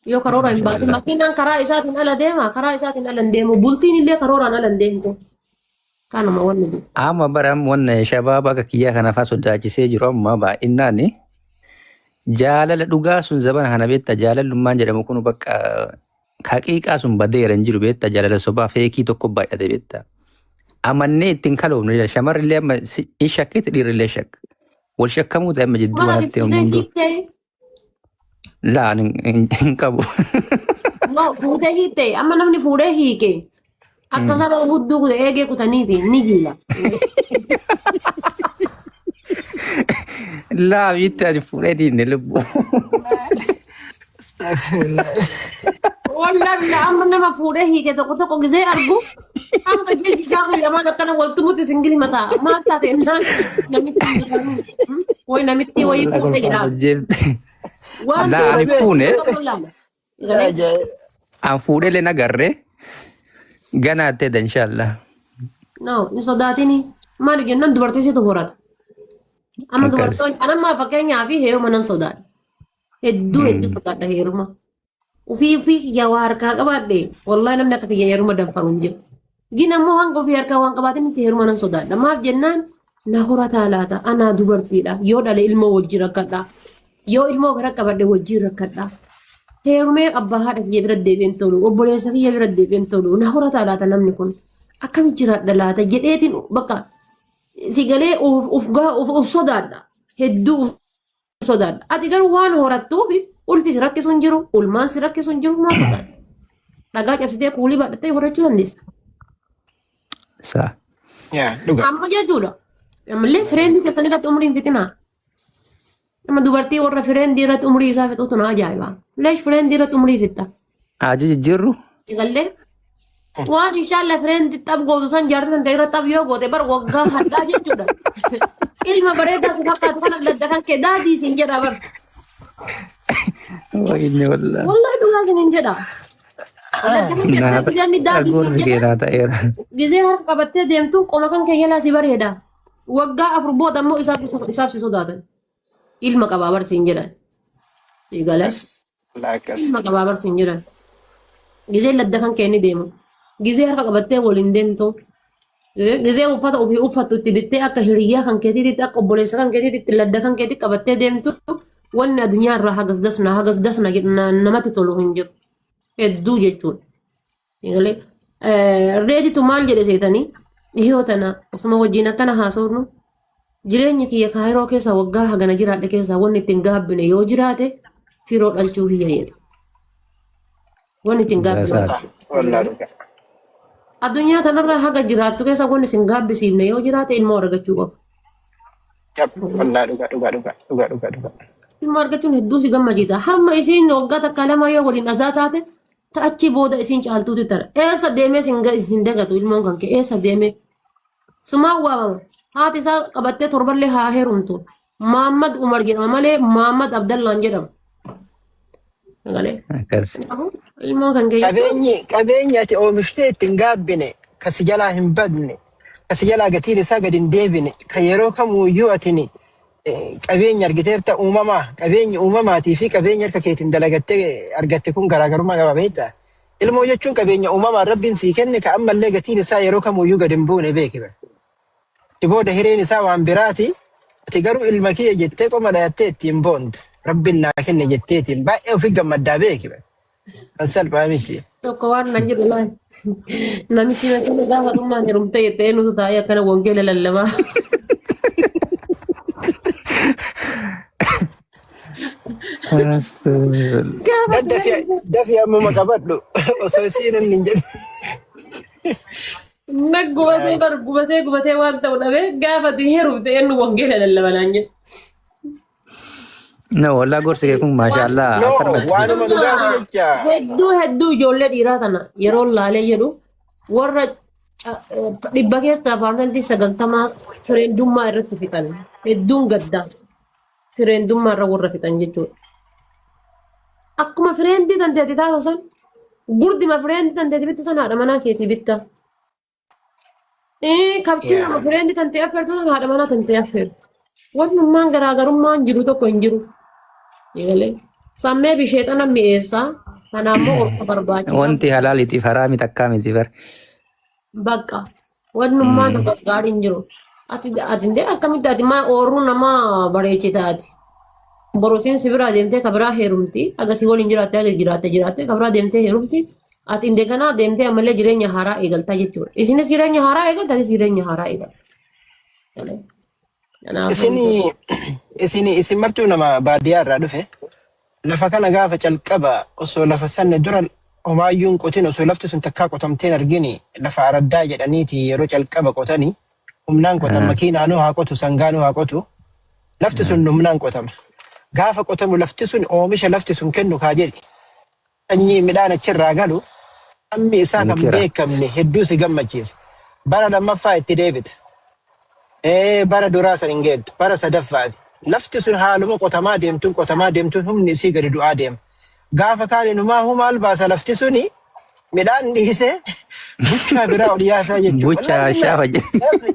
Yoo karoora hin baasin makiinaan karaa isaatiin ala deema, karaa isaatiin ala hin deemu. Bultiin illee karooraan ala hin deemtu. Kanuma wanni jiru. Amma bara amma wanna shabaaba akka kiyyaa kana faa sodaachisee jiru amma baay'inaan jaalala dhugaa sun zabana kana beekta, jaalallummaan jedhamu kun bakka haqiiqaa sun badeera hin jiru beekta, jaalala sobaa feekii tokko baay'ate beekta. Amannee ittiin kaloofnu, shamarri illee amma hin shakkiti, dhiirri illee shakka. Wal shakkamuu ta'e amma jidduu Mana kanatti fuutee hunduu. hiiktee? Laa, ani hin qabu. No, fuutee hiiktee? Amma namni fuudhee hiike akka saba hudduu kute eegee kutaniiti ni jiila. Laa, biitti ani fuudhee diinne lubbuu. Astaghfirullah. Wallah billah, amma nama fuudhee hiike tokko tokko gisee argu hanga jilbi isaa kun lamaan akkana waltumutti singil mataa maal taate innaan namitti wayi namitti wayii Wallah fuudhe jedha. kolfaan ajjeefte. Waan Laa, ani fuune tokko lama. Ajaa'ib. An fuudhee nagarre ganaa ta'edha inshallah. No, hin sodaatini. Maali jennaan dubartii situ horata. Amma Akkas. dubartoonni anammaa fakkeenyaa fi heeruma nan sodaadha. Hedduu hedduu sodaadha heeruma. Ufii ufii kiyyaa waa harkaa qabaadhe wallahi namni akka kiyya heeruma danfaru hin jiru. Gin ammoo hanga ofii harkaa waan qabaatin itti heeruma nan sodaadha. Maaf jennaan na horataa laata, anaa dubartiidha, yoo dhale ilmoo wajjin rakkadha, yoo ilmoo gara qabadhe wajjin rakkadha. Heerumee abbaa haadha kiyya bira deebi'een tolu, obboleessa kiyya bira deebi'een tolu, na horataa laata, namni kun akkam jiraadha laata jedheetiin bakka si galee of of sodaadha. Hedduu of sodaadha. Ati garuu waan horattuuf ulfi si rakkisu hin jiru, ulmaan si rakkisu hin jiru, maal sodaadha? Dhagaa cabsitee kuulii baadhattee horachuu dandeessa. Saa. Yaa dhuga. Amma jechuudha. Ammallee friend keessan irratti umrii hin fixinaa. Nama dubartii warra friend irratti umrii isaa fixutu na ajaa'iba. Leesh friend irratti umrii fixxa? Aji jijjiirru. Eegallee waan inshallah friend xab gootu san jaartii san ta'e irratti xab yoo goote bar waggaa hadhaa jechuudha. Ilma bareedaa si fakkaatu kana ladda kan kee daadii siin jedha bar. Wayne wallah. Wallahi dhugaa siin hin jedha. Ladda kan kee Naa fidanni daadii siin gorsi jedha. kee naa ta'eera. Gizee harka qabattee deemtu qoma kan kee jalaa si bareeda. Waggaa 4 booda immoo isaaf si sodaatan. Ilma qabaa bar siin jedhan. Eegalee. Akkas. Wallah akkas. Ilma qabaa bar siin jedhan. Gizee ladda kan kee ni deemu. Gizee harka qabattee waliin deemtu. Gizee uffata ofii uffattu itti bittee akka hiriyyaa kan keetiitti, akka obboleessa kan keetiitti ladda kan keetii qabattee deemtu, wanni addunyaa irraa hagas dasna hagas dasna namatti tolu hin jiru. Hedduu jechuudha. Eegalee reeditu maal jedhe seetanii dhihoo tana osuma wajjin akkana haasofnu, jireenya kiyya Kaayiroo keessa waggaa hagana jiraadhe keessaa wanni ittiin gaabbine yoo jiraate firoo dhalchuu kiyya jedhe. Wanni ittiin gaabbine. Gaasaati. Wallah dhuga. Addunyaa kanarra haga jiraattu keessa wanni isin gaabbisiifne yoo jiraate ilmoo argachuu qofa. Yap. Wallah dhuga dhuga dhuga dhuga dhuga dhuga. Ilmoo argachuun hedduu si gammachiisa. Hamma isiin waggaa takka lama yoo waliin dhagaa taate ta'achi booda isiin caaltuuti tara. Eessa deemee isin dagatu ilmoon kan kee eessa deemee? Sumaan waamama. Haati isaa qabattee torballee haa heerumtu. Maammad Umar jedhama malee Maammad Abdallaan jedhama. Sagalee. Akkas. Kanaafuu ilmoo kan kee jechuun Qabeenyi ati oomishtee ittiin gaabbine, ka si jalaa hin badne, ka si jalaa gatiin isaa gadi hin deebine, ka yeroo kamuuyyuu atini qabeenya argiteerta uumamaa, qabeenyi uumamaatii fi qabeenya harka keetiin dalagattee argatte kun garaagarummaa qaba beektaa? Ilmoo jechuun qabeenya uumamaan Rabbiin sii kenne ka ammallee gatiin isaa yeroo kamuyyuu gad hin buune beeki bara. Si booda hireen isaa waan biraati. Ati garuu ilma kiyya jettee qoma dhayattee ittiin boonta. Rabbiin naa kenne jetteetiin baay'ee ofi gammaddaa beeki bara. Kan salphaa miti. Tokko waan nan jedhu laal. Namichi makiina gaafa dhummaan heerumte jettee nutu taa'ee akkana wangeela lallabaa. Gaafa Daddafi dafi ammuma qabadhu osoo isiin inni hin jedhin. Na gubatee bar gubatee gubatee waan ta'u dhabee gaafa ati heerumte eenyu wangeela lallaba naan jedhe. No, wallah gorsi kee kun maashaallah No, akkanumatti. waanuma dhugaati jecha. Hedduu hedduu ijoollee dhiiraa tana yeroo laalee jedhu warra 100 keessaa 90% fireendummaa irratti fixan hedduun gaddaa fireendummaa irra warra fixan jechuudha. Akkuma fireendii tanteeti taatu san gurdima fireendii tanteeti bittu san haadha manaa keetii bitta. Kabchii nama fireendi tantee affeertu san haadha manaa tantee affeertu. Wannummaan garaagarummaan jiru tokko hin jiru. Eegalee. Sammee fi sheexana mi'eessaa. Kana ammoo obsa barbaachisa. Wanti halaaliitiif haraami takkaa miti bar. Bakka. Wannummaan akkas gaarii hin jiru. Ati ati indee akkamitti ati maa oorruu nama bareechita ati. Borosiin si biraa deemtee ka biraa heerumti. Agasii waliin jiraattee agas jiraatte jiraatte ka biraa deemtee heerumti. Ati indeganaa deemtee ammallee jireenya haaraa eegaltaa jechuudha. Isinis jireenya haaraa eegalta, atis jireenya haaraa eegalta. Kanaafuu Isini isini isin martuu nama baadiyyaa irraa dhufe lafa kana gaafa calqaba osoo lafa sanne dura homaayyuu hin qotin osoo lafti sun takkaa qotamtee hin argini lafa araddaa jedhaniiti yeroo calqaba qotani humnaan qotan makiinaanuu haa qotu sangaanuu haa qotu lafti sun humnaan qotama. Gaafa qotamu lafti sun oomisha lafti sun kennu kaa jedhi sanyii midhaan achirraa galu hammi isaa kan Munkira. beekamne hedduu si gammachiisa. Bara lammaffaa itti deebita. Bara duraa san hin geettu. Bara sadaffaati. Lafti sun haaluma qotamaa deemtuun qotamaa deemtuun humni isii gadi du'aa deema. Gaafa kaan inumaa maal baasa lafti suni midhaan dhiisee buchaa biraa ol yaasaa jechuudha. Buchaa Wallaahi shaafa billah.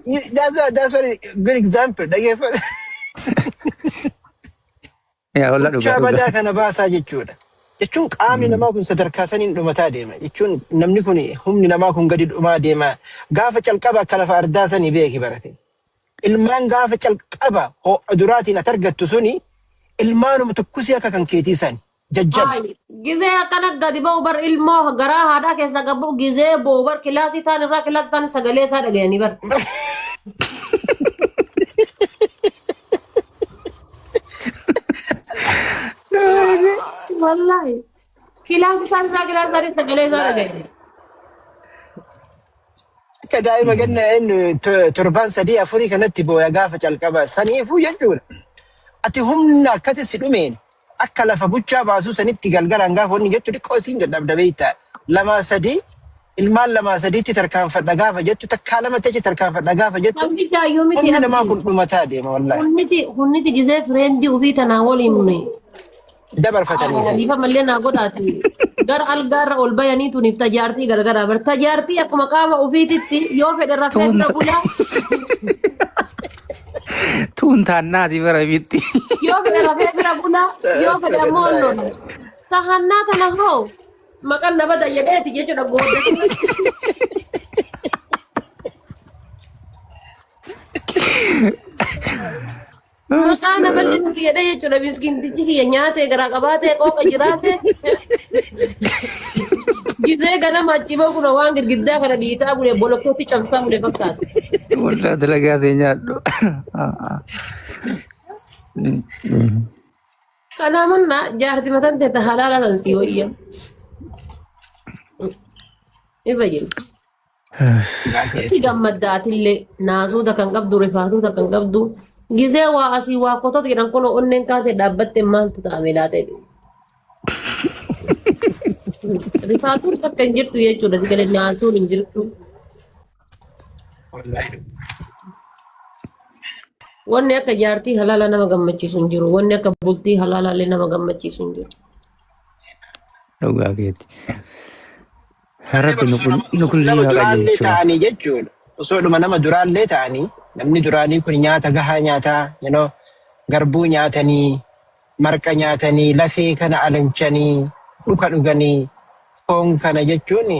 jedhe. That's very good example. Dhageeffadhu. Yaa wallah dhugaa Gochaa dhugaa. badaa kana baasaa jechuudha. Jechuun qaamni namaa kun sadarkaa saniin dhumataa deema. Jechuun namni kun humni namaa kun gadi dhumaa deema. Gaafa calqaba akka lafa ardaa sanii beeki barate. Ilmaan gaafa calqaba ho'a duraatiin ati argattu suni ilmaanuma tokkosii akka kan keetii sani. Jajjaba. Hayi, gizee akkana gadi ba'u bar ilmoo garaa haadhaa keessa gad ba'u gizee boo'u bar kilaasii taan irraa kilaasii taan sagalee isaa dhagayanii bar. Wallaahi. Kilaasii taan irraa kilaasii taan sagalee isaa dhagayanii. Akka daa'ima ganna inni torban sadii afurii kanatti booya gaafa calqaba. Saniifuu jechuudha. Ati humna akkati si dhumeen akka lafa buchaa baasuu sanitti galgalaan gaafa wanni jettu xiqqoo isiin dadhabda beektaa. Lamaa sadii ilmaan lamaa sadiitti tarkaanfadha gaafa jettu takkaa lamatti achi tarkaanfadha gaafa jettu Namni jaayyuu miti humni namaa abdii. kun dhumataa deema wallaahi. Hunniti hunniti gizee fireendi ofii tanaa waliin Dabarfataniifi. Dhiifa mallee naa godhaati. Gara algaarra ol bayanii tuniif tajaartii gargaraa bar tajaartii akkuma qaama ofiititti yoo fedhe rafee Tuun bira bulaa tuun taannaati bara bitti. yoo fedhe rafee bira bulaa yoo fedhe ammoo onnona. Tahannaa tana hoo maqaan nama dayyadeeti jechuudha goota. Maqaa na balleessuuf jedhee jechuudha miskiintichi kiyya nyaatee garaa qabaatee qooqa jiraate. Gizee ganama achi ba'u kun waan girgiddaa kana dhiitaa bule bolokkootti cabsaa bule fakkaata. Wallah dalagaa see nyaadhu. Kanaa mannaa jaarti mataan teetta halaala san sii wayya. Irra jirti. Itti gammadda atillee naasuuta kan qabdu rifaatuuta kan qabdu gizee waa asii waa kotota jedhan kun onneen kaatee dhaabbatte maaltu ta'a meelaa ta'e. Rifaatuun takka hin jirtu jechuudha si galee naasuun hin jirtu. Wallaahi. Wanni akka jaartii halaalaa nama gammachiisu hin jiru. Wanni akka bultii halaalaa illee nama gammachiisu hin jiru. Dhugaa keeti. Namni Rabbi bar osoo nama nu osoo kullii nama haa duraallee qajeelchu. ta'anii jechuudha. Osoo dhuma nama duraallee ta'anii namni duraanii kun nyaata gahaa nyaataa you know, garbuu nyaatanii marqa nyaatanii lafee kana alanchanii dhuka dhuganii Foon kana jechuun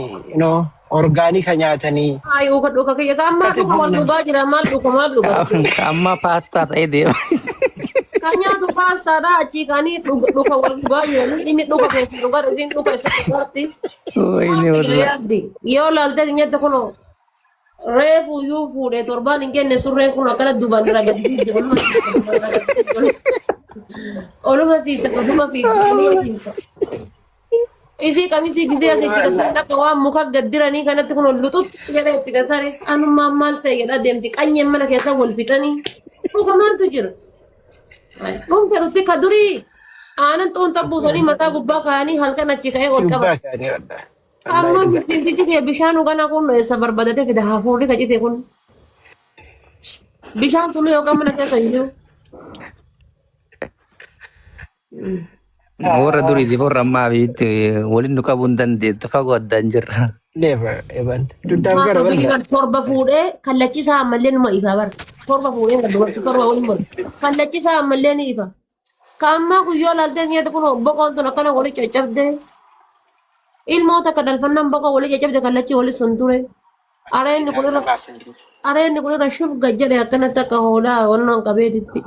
you orgaanika nyaatanii Ay, uka dhuka kiyya ka ammaa akkasi dhuka wal humna. dhugaa jira maal dhuka maal dhuka. Amma paastaa ta'ee deema. Kan nyaatu paastaadha achii kaanii dhuka wal dhugaa jiranii inni dhuka keessa dhugaa isiin dhuka isa dhugaatti. Wayne Maal wallah. yaabdi yoo laaltee nyaatti kun reefu iyyuu fuudhee torbaan hin kenne surreen kun akkana duubaan irraa gadi fiigde oluma siita oluma fiigde oluma siita. Isii qamisii gisee ati itti gasanii akka waan muka gaddiranii kanatti kun luxutti jedhee itti gasare anummaan maal ta'e jedhaa deemti qanyeen mana keessa wal fixanii dhuga maaltu jira. Dhumte dhutti ka durii aanan xuunxa buusanii mataa gubbaa kaa'anii halkan achi ka'ee ol Gubbaa qaban. kaanii wallah. Wallahi Ammoo dhugaa. miskiintichi kee bishaan dhuganaa kun eessa barbaadate fida hafuurri ka cite kun. Bishaan sunu yookaan mana keessa hin jiru. Warra duriitiif warra ammaa biitti waliin nu qabuu hin dandeettu fagoo addaan jirra. Never evan. Duddaaf Maal gara durii wallah. kan torba fuudhee kallachi isaa ammallee numa ifa bara. Torba fuudhee kan dubartii torba waliin godhe. Kallachi isaa ammallee ni ifa. Ka ammaa guyyoo laaltee nyaata kun boqoon tun akkana wali caccabdee. Ilmoo takka dhalfannaan boqoo wali caccabde kallachi wali sun ture. Areenni kun irra areenni kun irra shuf gad jedhe akkanatti akka hoolaa wannoon qabeetitti.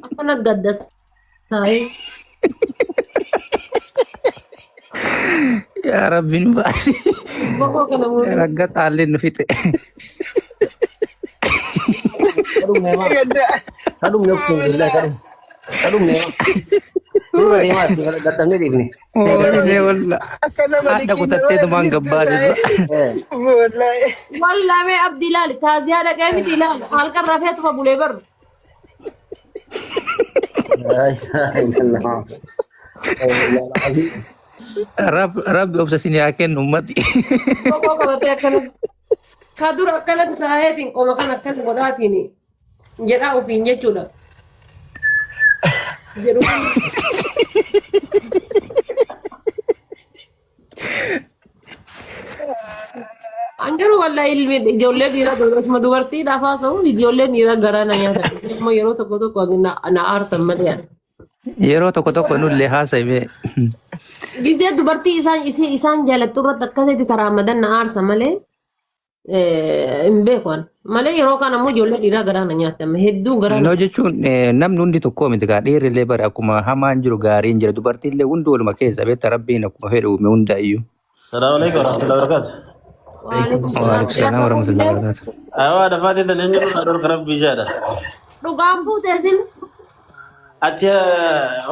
Akkana gadda taa'ee. Yaa Rabbi nu baasi. Boqoo kana muuduu. Ragga xaalleen nu fixe. Kadhumne maa? Gadda. Kadhumne obsuun billahi kadhumne. Kadhumne maa? Nurra deemaa itti dadhabnee dhiifne. Wayne wallah. Akka nama Haadha liqiin kutattee nama tumaan dhiifte gabbaasisa. taa'e. Wallahi. Wallaa mee abdii ilaali taaziyaa dhaqee miti ilaali halkan rafeetuma bulee barru. Rabbi obsa isin haa kennu ummati. Boqoo qabatee akkana. Ka dura akkanatti taa'eetiin qoma kan akkana godhaatiin jedhaa ofiin jechuudha. Jedhu kun An garuu wallahi ilmi ijoollee dhiiraa dubartii dubartiidhaaf haasa'u ijoolleen dhiiraa garaa na nyaata. Immoo yeroo tokko tokko na na aarsan malee. Ani. Yeroo tokko tokko nullee haasa'ime. Gizee dubartii isaan isii isaan jaalattu irratti akkasitti taraamadan na aarsa malee hin beeku ani. Malee yeroo kaan ammoo ijoollee dhiiraa garaa na nyaatti amma hedduu garaa na No jechuun namni hundi tokko miti gaa dhiirri illee bare akkuma hamaan jiru gaariin jira dubartiin illee hundi waluma keessa beekta rabbiin akkuma fedhe uume hunda iyyuu. Assalamu alaikum warahmatullahi wabarakatuh. Waalaikum salaam. Waalaikum salaam warahmatullahi wabarakatuh. Awa dafaatii tan eenyu nurraa dhorka rabbii jaadha. Dhugaan fuutee sin Ati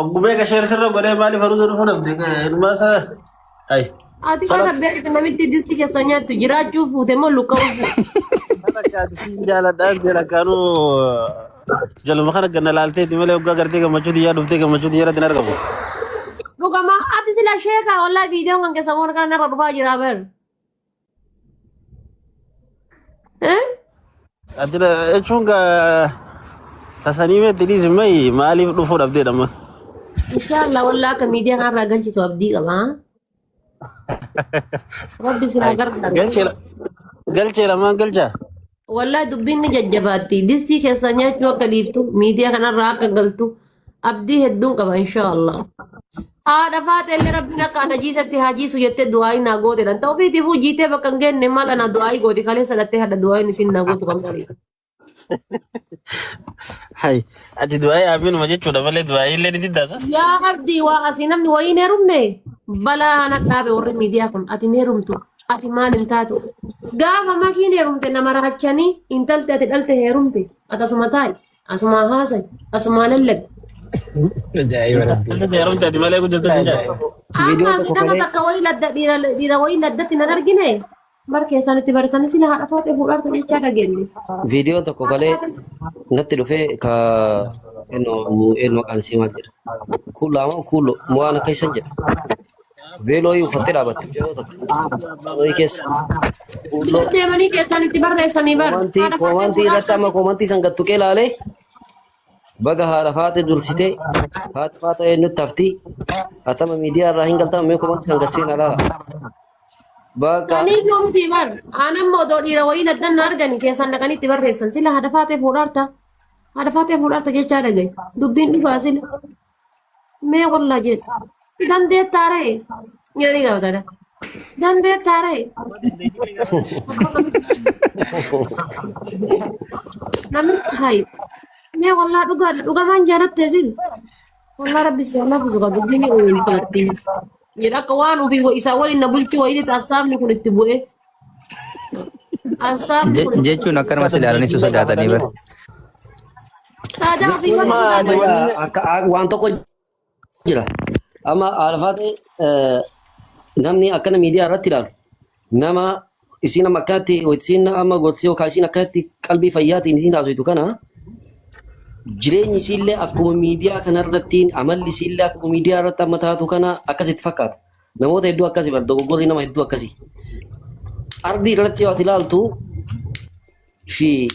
oggumee ka sheer sirra godhee maaliif haruusa dhufuu dhabde ilmaa isaa. Ay. Ati kana beekte namitti disti keessa nyaattu jiraachuu fuute moo luqqa'uu fuute? Sana kaati siin jaaladhaan jala kaanuu jaluma kana ganna laalteeti malee waggaa gartee gammachuu xiyyaa dhuftee gammachuu xiyyaa irratti hin argamu. Dhugama ati sila sheeka wallahi viidiyoon kan keessa moon kana narra dhufaa jira bar. Eh? Ati jechuun gaa tasanii meetti dhiisi mayi maaliif dhufuu dhabdee dhamma. Inshallah wallahi akka miidiyaa kanarraa galchitu abdii qaba. Rabbi silaa gargaaru. Galchee galchee lamaan galchaa. Wallahi dubbiin ni jajjabaatti. Distii keessa nyaachuu akka dhiiftu miidiyaa kanarraa akka galtu abdii hedduun qaba inshallah. Haadha faaxeellee rabbiin akka ana jiisatti haa jiisu jettee du'aayii naa goote dha. Ta'u ofiitiifuu jiitee bakka hin geenne maal ana du'aayii gooti kaleessa dhattee hadha du'aayiin isin naa gootu kan maali. Hay ati du'aayii amiinuma jechuudha malee du'aayii illee ni diddaasa. Yaa abdii waa asii namni wayii hin heerumne balaa ana dhaabe warri miidiyaa kun ati hin heerumtu ati maal hin taatu gaafa makiin heerumte nama raachanii intalti ati dhalte heerumte ati asuma taa'i asuma haasa'i asuma lallabi. Ajaa'iba rabbii. Intalli heerumte ati malee guddatte sin jaadha. Viidiyoo Amma asii tokko nama kalee takka wayii ladda dhiira dhiira wayii laddatti nan argine bar keessaan itti barisanii sila haadha faatee fuudhaarta jechaa dhageenye. viidiyoo tokko kalee natti dhufee ka eenyu eenyu maqaan isii maal jedha. Kuulaa moo kuuloo waan akka isan jedha. Veeloo uffattee dhaabatti mucayyoo takka. Wayii keessa. Kuuloo Deemanii keessaan itti barreessanii bar koomantii haadha faatee koomantii irratti fuudhaarta. amma koomantii san gad tuqee laalee baga haadha faatee dursitee haati faatee eenyutti hafti atama miidiyaa irraa hin galtama mee koomantii san gad seenaa laala. Bakka Sanii yoomti bar aanan odoo dhiira wayii laddan na argani keessaan dhaqanii itti barreessan sila haadha faatee fuudhaarta haadha faatee fuudhaarta jechaa dhagaye dubbiin dhugaa sila mee wallaa jedhe dandeettaa ree jedhanii gaafatadha. Dandeettaaree. Namni hayi. Mee wallaa dhugaa dhugamaan jaalatte isin. Wallaa rabbi si haa laafisu kaa dubbiin ni ulfaatti. Jedha akka waan ofii isaa waliin na bulchuu wayiiti assaabni kun itti bu'ee. Assaabni kun itti Jechuun akkanuma si ilaalanii si sodaatanii bara. Saadaa ofii waliin Amma ani sodaatan. wanni Akka waan tokko jira. Amma alfaate namni akkana miidiyaa irratti ilaalu nama isiin amma akkanatti isiin amma gorsii yookaan isiin akkanatti qalbii fayyaatiin isiin haasoftu kana jireenyi isiillee akkuma miidiyaa kanarratti amalli isiillee akkuma miidiyaa irratti amma taatu kana akkasitti fakkaata. Namoota hedduu akkasii bar dogoggorri nama hedduu akkasii. Ardii irratti yoo ati ilaaltu fi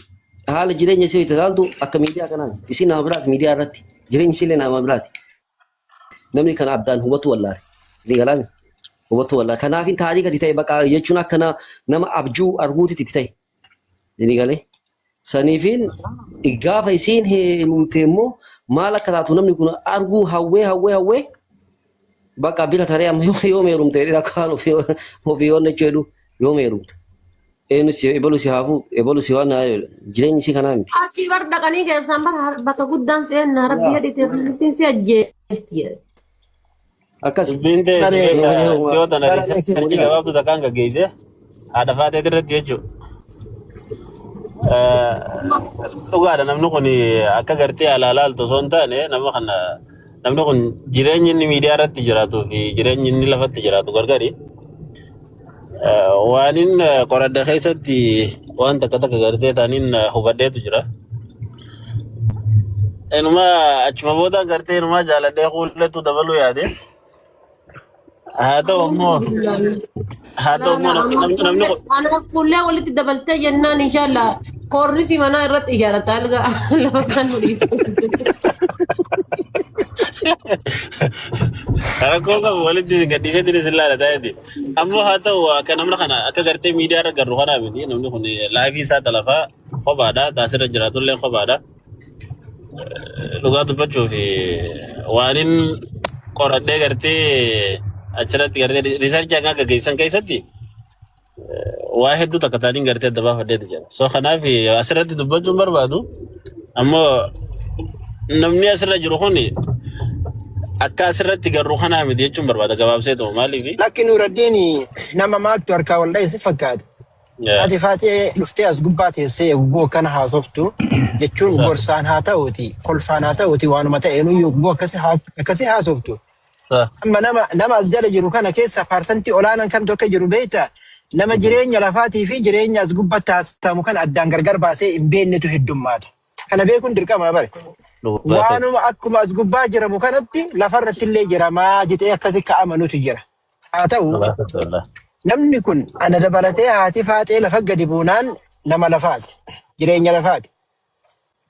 haala jireenya isii yoo ilaaltu akka miidiyaa kanaa isiin nama biraati miidiyaa irratti jireenyi isiillee nama biraati. Namni kana addaan hubatu wallaale. Ni galaami. Hubatu wallaale. Kanaaf taariika itti ta'e baqa jechuun akka nama abjuu arguuti itti ta'e. Ni galee. Saniifiin gaafa isiin heerumte immoo maal akka taatu namni kun arguu hawwee hawwee hawwee bakka bira taree amma yoom heerumte jedhee akkaan ofii yoon jechuu jedhu yoom heerumte. Eenyu si ebalu si haafuu ebalu si waan jireenyi isii kanaa miti. Achii bar dhaqanii keessaan bar bakka guddaan seenna rabbi jedhite rabbiin si ajjeefti jedhe. Akkas. Dubbiin ta'e Bare beektaa dhiyoo tana bara riisarchii gabaabduu takkaan gaggeesse haadha faatee irratti jechuudha. Dhugaadha namni kun akka gartee alaa laaltu osoo hin taane nama kana namni kun jireenyi inni miidiyaa irratti jiraatuu fi jireenyi inni lafatti jiraatu gargari. Waan inni qoradda keessatti waan takka takka gartee taaniin hubadheetu jira. Inuma achuma booda gartee inuma jaaladhee kuullettu dabaluu yaade. Haa ta'u ammoo haa ta'u ammoo namni namni namni kun Anaaf fuullee walitti dabaltee jennaan inshallah koornisi manaa irratti ijaarrata alga lafa kan nu dhiibu. Rakkoo qabu walitti gadhiiseetiin isin laala taa'eeti. Ammoo haa ta'u akka namni kana akka gartee miidiyaa irra garru kanaa miti namni kun laayivii isaa talafaa kophaadha taasirra jiraatullee kophaadha. Dhugaa dubbachuuf waanin qoradhee gartee achirratti gartee riisarchii hanga gaggeessan keessatti waa hedduu takka taaniin gartee adda baafadheetu jira. So kanaaf asirratti dubbachuun barbaadu ammoo namni asirra jiru kun akka asirratti garuu kanaa miti jechuun barbaada gabaabsee ta'u maaliif? Lakki Nuuraddiin nama maaltu harkaa wal dha'e si fakkaata. Ati faatee dhuftee as gubbaa teessee yogguu akkana haasoftu jechuun gorsaan haa ta'uuti kolfaan haa ta'uuti waanuma ta'een yogguu akkasi haasoftu. Amma nama as jala jiru kana keessa paarsantii olaanaan kamtu akka jiru beekta. Nama jireenya lafaatii fi jireenya as gubbatti haasamu kana addaan gargar baasee hin beeknetu heddummaata. Kana beekuun dirqama bare. Waanuma akkuma as gubbaa jiramu kanatti lafarratti illee jiramaa jedhee akkasi ka'amanutu jira. Haa ta'u namni kun ana dabalatee haati faaxee lafa gadi buunaan nama lafaati. Jireenya lafaati.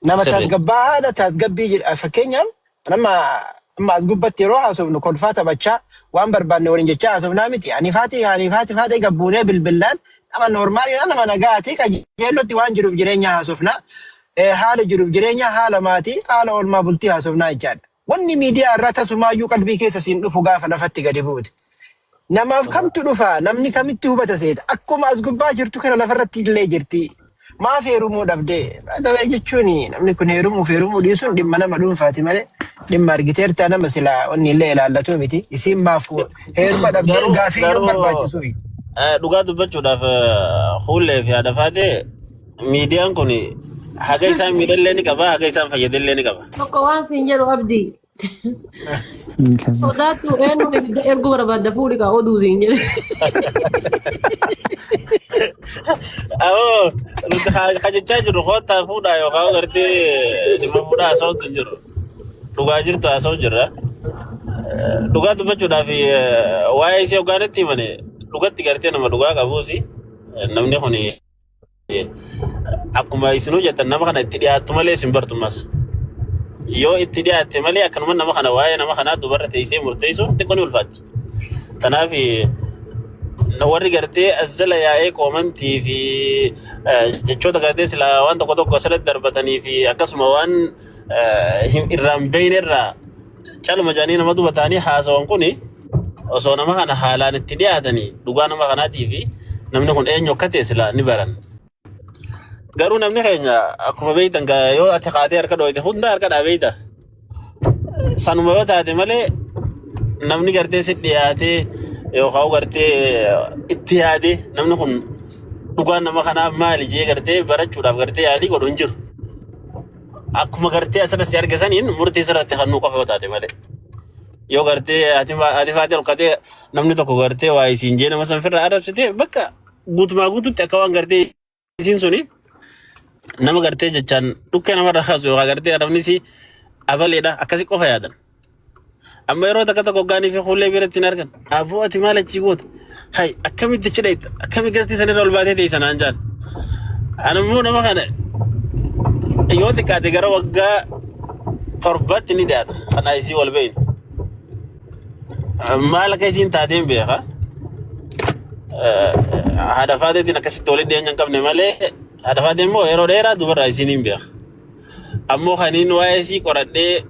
Nama tasgabbaa'aadha tasgabbii jedha. Fakkeenyaaf nama amma as gubbatti yeroo haasofnu kolfaa taphachaa waan barbaanne waliin jechaa haasofnaa miti. Ani faati ani faati faaxee gabbuunee bilbillaan nama noormaaliidha nama nagaati qajeellotti waan jiruuf jireenya haasofnaa. Haala jiruuf jireenya haala maatii haala oolmaa bultii haasofnaa jechaadha. Wanni miidiyaa irraa tasumaayyuu qalbii keessa siin dhufu gaafa lafatti gadi buute. Namaaf kamtu dhufa? Namni kamitti hubata seeta? Akkuma as gubbaa jirtu kana lafarratti illee jirti. Maaf heerumuu dhabdee? Ta'ee jechuun namni kun heerumuuf heerumuu dhiisuun dhimma nama dhuunfaati malee dhimma argiteertaa nama silaa wanni illee ilaallatu miti. Isiin maaf heeruma dhabdeen Garuu gaafii iyyuu garuu barbaachisu. dhugaa dubbachuudhaaf fuullee fi haadha faatee miidiyaan kun haga isaan miidhallee ni qaba haga isaan fayyadallee ni qaba. Tokko waan siin jedhu abdii. Sodaattu eenyuun ibidda erguu barbaadda fuudhi kaa oduu siin jedhe. Awoo nuti ka jechaa jirru koottaa fuudhaa yookaan gartee dhimma fuudhaa haasa'uutu hin jiru. Dhugaa jirtu haasa'u jirra. Dhugaa dubbachuudhaaf waa'ee isii hoggaanitti himane dhugatti gartee nama dhugaa qabuusi namni kun Akkuma isinuu jettan nama kana itti dhiyaattu malee isin bartummas. Yoo itti dhiyaatte malee akkanuma nama kana waa'ee nama kanaa dubarra teessee murteessuun xiqqoo ni ulfaatti. Kanaaf warri gartee as jala yaa'ee koomantii fi jechoota gartee silaa waan tokko tokko asirratti darbatanii fi akkasuma waan irraa hin beekne irraa caluma jedhanii nama duba ta'anii haasawan kuni Osoo nama kana haalaan itti dhiyaatanii dhugaa nama kanaatii fi namni kun eenyu akka ta'e silaa ni baran. Garuu namni keenya akkuma beektan gaa yoo ati kaatee harka dhooyte hunda harka dhaa beekta. Sanuma yoo taate malee namni gartee si dhiyaatee yookaan gartee itti yaadee namni kun dhugaan nama kanaa maali jee gartee barachuudhaaf gartee yaalii godhu hin jiru. Akkuma gartee asirra si arge saniin murtii sirratti kannuu qofa yoo taate malee. Yoo gartee ati ati faatee ol katee namni tokko gartee waa isiin jee nama san firraa arrabsite bakka guutumaa guututti akka waan gartee isiin suni nama gartee jechaan dhukkee namarra kaasu yookaan gartee arrabni isii abaleedha akkasi qofa yaadan. Amma yeroo takka tokko gaanii fi fuullee biratti hin argan. Aboo ati maal achii goota? Hay akkamitti achi dhayxa? Akkami gastii sanirra ol baatee teessa naan jaan. Ani immoo nama kana yoo xiqqaate gara waggaa torbatti ni dhiyaata. Kana isii wal beeynu. Maal akka isiin taateen beeka. Haadha faateetiin akkasitti walitti dhiyeenya hin qabne malee haadha faateen immoo yeroo dheeraa dubarraa isiin hin beeka. Ammoo kaniin waa'ee isii qoradhee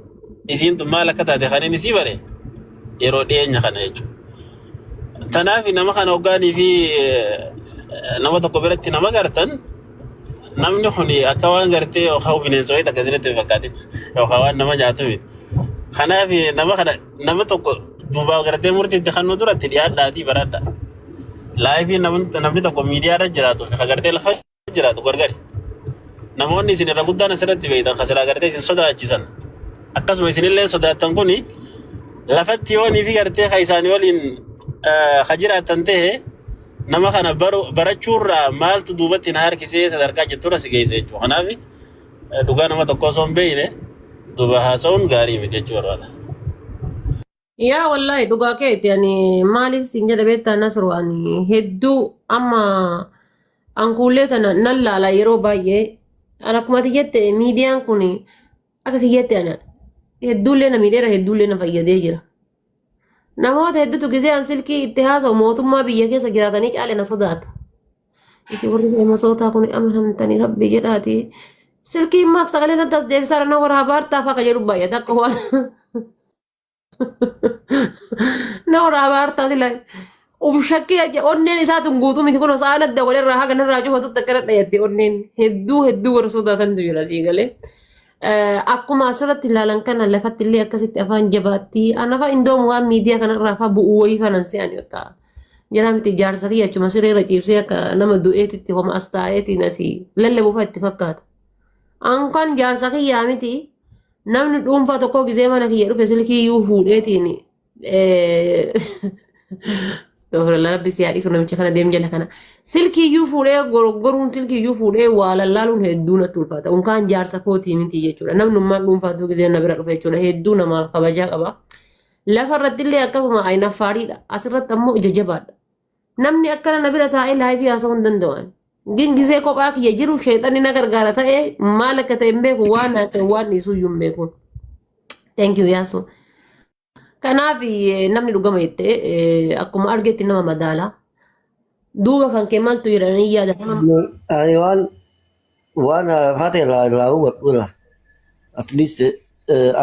isiin tun maal akka taate kaniin isii bare yeroo dhiyeenya kana jechuudha. Tanaaf nama kana hoggaanii fi nama tokko biratti nama gartan namni kun akka waan gartee yookaan bineensa wayii takka isinitti hin fakkaatin yookaan waan nama nyaatu miti. Kanaaf nama kana nama tokko duubaa gartee murtii itti kannuu duratti dhiyaadhaatii baradha. Laayifii namni tokko miidiyaa irra jiraatu fi gartee lafa jiraatu gargari. Namoonni isin irra guddaan asirratti beektan kan silaa gartee isin sodaachisan akkasuma isinillee sodaattan kuni lafatti yoonii fi gartee kan isaanii waliin ka jiraattan ta'e nama kana barachuurraa maaltu duubatti na harkisee sadarkaa jetturra si geessa jechuudha. Kanaaf dhugaa nama tokko osoo hin beekne duuba haasa'uun gaarii miti jechuu barbaada. Yaa wallaahi dhugaa keeti ani maaliif siin jedha beektaa Nasru ani hedduu amma ankuullee tana nan laala yeroo baay'ee an akkuma ati jette miidiyaan kun akka kiyyatti ana hedduullee na miidheera hedduullee na fayyadee jira. Namoota hedduutu gisee an silkii itti haasa'u mootummaa biyya keessa jiraatanii caale na sodaata. Isin warri feemasootaa kun amanamtanii rabbi jedhaati. Silkiin maaf sagalee natti as deebisaa na waraabaa hartaa fa'a jedhu baay'ata akka waan. Na waraabaa hartaa sila. Uf shakkii aja onneen isaa tun guutuu miti kun osoo adda walirraa haga narraa cufatutti akkana dhayatte onneen hedduu hedduu warra sodaatantu jira sii galee. Akkuma asirratti ilaalan kana lafatti illee akkasitti afaan jabaatti. Anafa indoom waan miidiyaa kanarraa faa bu'uu wayii kanan se'an akka jara miti jaarsa kiyya achuma sireerra ciibsee akka nama du'eetitti homa as taa'eetiin asii lallabuufa itti fakkaata. Ankan jaarsa kiyyaa miti namni dhuunfaa tokko gisee mana kiyya dhufe silkii iyyuu fuudheetiin Astaghfirullah rabbi si haa dhiisu namicha kana deem jala kana. Silkii iyyuu fuudhee gorgoruun silkii iyyuu fuudhee waa lallaaluun hedduu natti ulfaata. Unkaan jaarsa kootii miti jechuudha. Namnummaan dhuunfaatu gisee na bira dhufe jechuudha. Hedduu namaaf kabajaa qaba. Lafa irratti illee akkasuma ayinaffaariidha. Asirratti ammoo ija jabaadha. Namni akkana na bira taa'ee laayivii haasa'uu hin danda'u. Gin gisee kophaa kiyya jiru sheexanni na gargaara ta'ee maal akka ta'e hin beeku waan naa ta'e waan dhiisuu iyyuu hin beeku. Thank you Yaasu. Kanaaf namni dhugama jettee akkuma argetti nama madaala. Duuba kan kee maaltu jedhanii yaada. Ani waan haate irraa hubadhu at least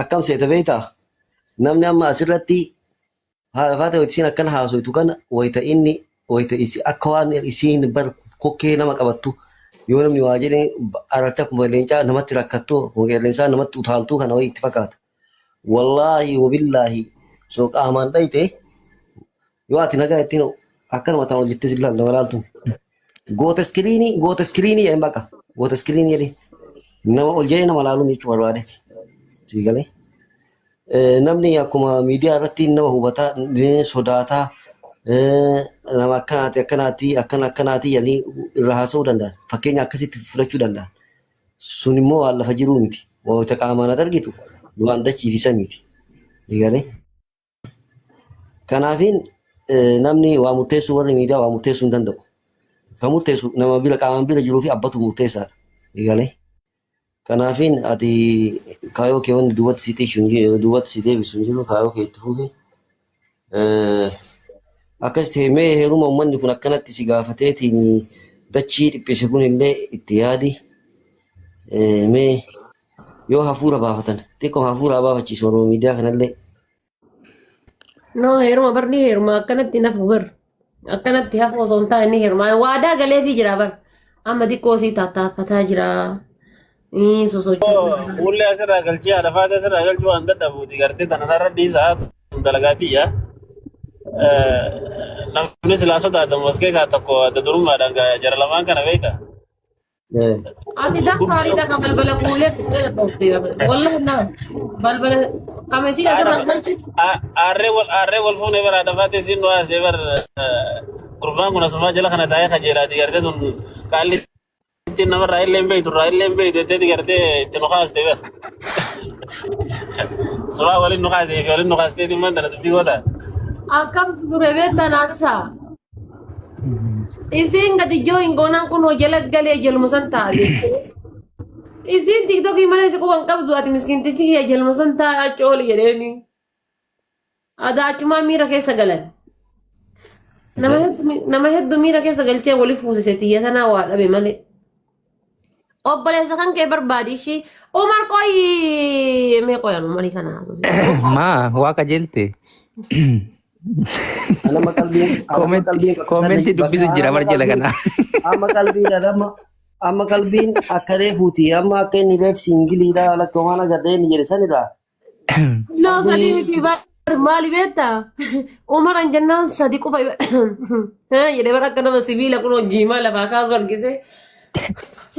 akkam seete beektaa namni amma asirratti haadha faate isiin akkana haasoytu kana wayita inni wayita isi akka waan isiin bar kokkee nama qabattu yoo namni waa jedhe ararte akkuma leencaa namatti rakkattu akkuma qeerrensaa namatti utaaltuu kana wayii itti fakkaata. Wallaahi wabillaahi soo qaamaan dhayite yoo ati nagaa ittiin akkanuma ta'an hojjettee si ilaalta walaaltu. Goota iskiriinii goota iskiriinii jedhan bakka goota iskiriinii jedhee nama ol jedhee nama laaluun jechuu barbaadeeti. Sii galee. Namni akkuma miidiyaa irratti nama hubataa, sodaataa, nama akkanaati akkanaati akkana akkanaati jedhanii irra haasa'uu danda'an. Fakkeenya akkasitti fudhachuu danda'an. Sun immoo waan lafa jiruu miti. Wayita qaamaan ati argitu waan dachii fi samiiti. Eegalee. Kanaafiin namni waa murteessuu warri miidiyaa waa murteessuu hin danda'u. Kan murteessu nama bira qaamaan bira jiruu fi abbatu murteessaadha. Eegalee. Kanaafiin ati kaayoo kee wanni duubatti si tiishu hin jiru, duubatti si deebisu hin jiru kaayoo kee itti fufi. Akkas ta'e mee heeruma uummanni kun akkanatti si gaafateetiin dachii dhiphise kun illee itti yaadi. Mee yoo hafuura baafatan xiqqoo hafuura baafachiisu Oromoo miidiyaa kanallee. No heeruma bar ni heeruma akkanatti nafu bar. Akkanatti hafu osoo hin taane ni heeruma. Waadaa galeefii jira bar. Amma xiqqoo sii tattaaffataa jira. Sosochiisaa jira. Fuullee asirraa galchee haadha faatee asirraa galchuu waan dadhabuuti gartee tana narra dhiisaa tun dalagaatiyya. Namni silaa sodaatamu as keessaa tokko adda durummaadhaan jara lamaan kana beekta. Ati daffaariidha ka balbala fuulee dhoofte. Wallahi na balbala kamesii asirraa galchitu. Aarree wal fuunee bara haadha faatee siin nu haasee bar gurbaan kun asumaa jala kana taa'ee kajeelaati gartee tun qaalli ittiin namarraa illee hin beektu irraa illee hin beektu jetteeti gartee itti nu kaaste bar. Sumaa waliin nu kaasee fi waliin nu kaasteeti immoo tana dubbii goota. Akkam ture beektaa naasisa. Isiin gadi join goonaan kun jala galee jaluma san ta'a beektee. Isiin tiktokii malee si quban qabdu ati miskiintichi kiyya jaluma san ta'a achi ooli jedheeni. Adaa achumaa miira keessa galan. Nama hedduu miira keessa galchee wali fuusise tiyya tanaa waa dhabe malee. Obboleessa kan kee barbaadi ishii. Umar qoyi mee qoyan umarii kana haasofne. Maa waa qajeelte. Anama qalbiin anama Comment qalbiin bakka comment sana dubbisu bakka jira amma bar jala qalbiin kana. amma qalbiin amma amma qalbiin akka reefuuti amma akka inni reef singiliidha lakka waan agarree inni jedhe sanirra No sadii qalbii miti bar maali beektaa? Umar an jennaan sadi qofa jedhee bar akka nama sibiila kun jiimaa lafaa kaasu argite.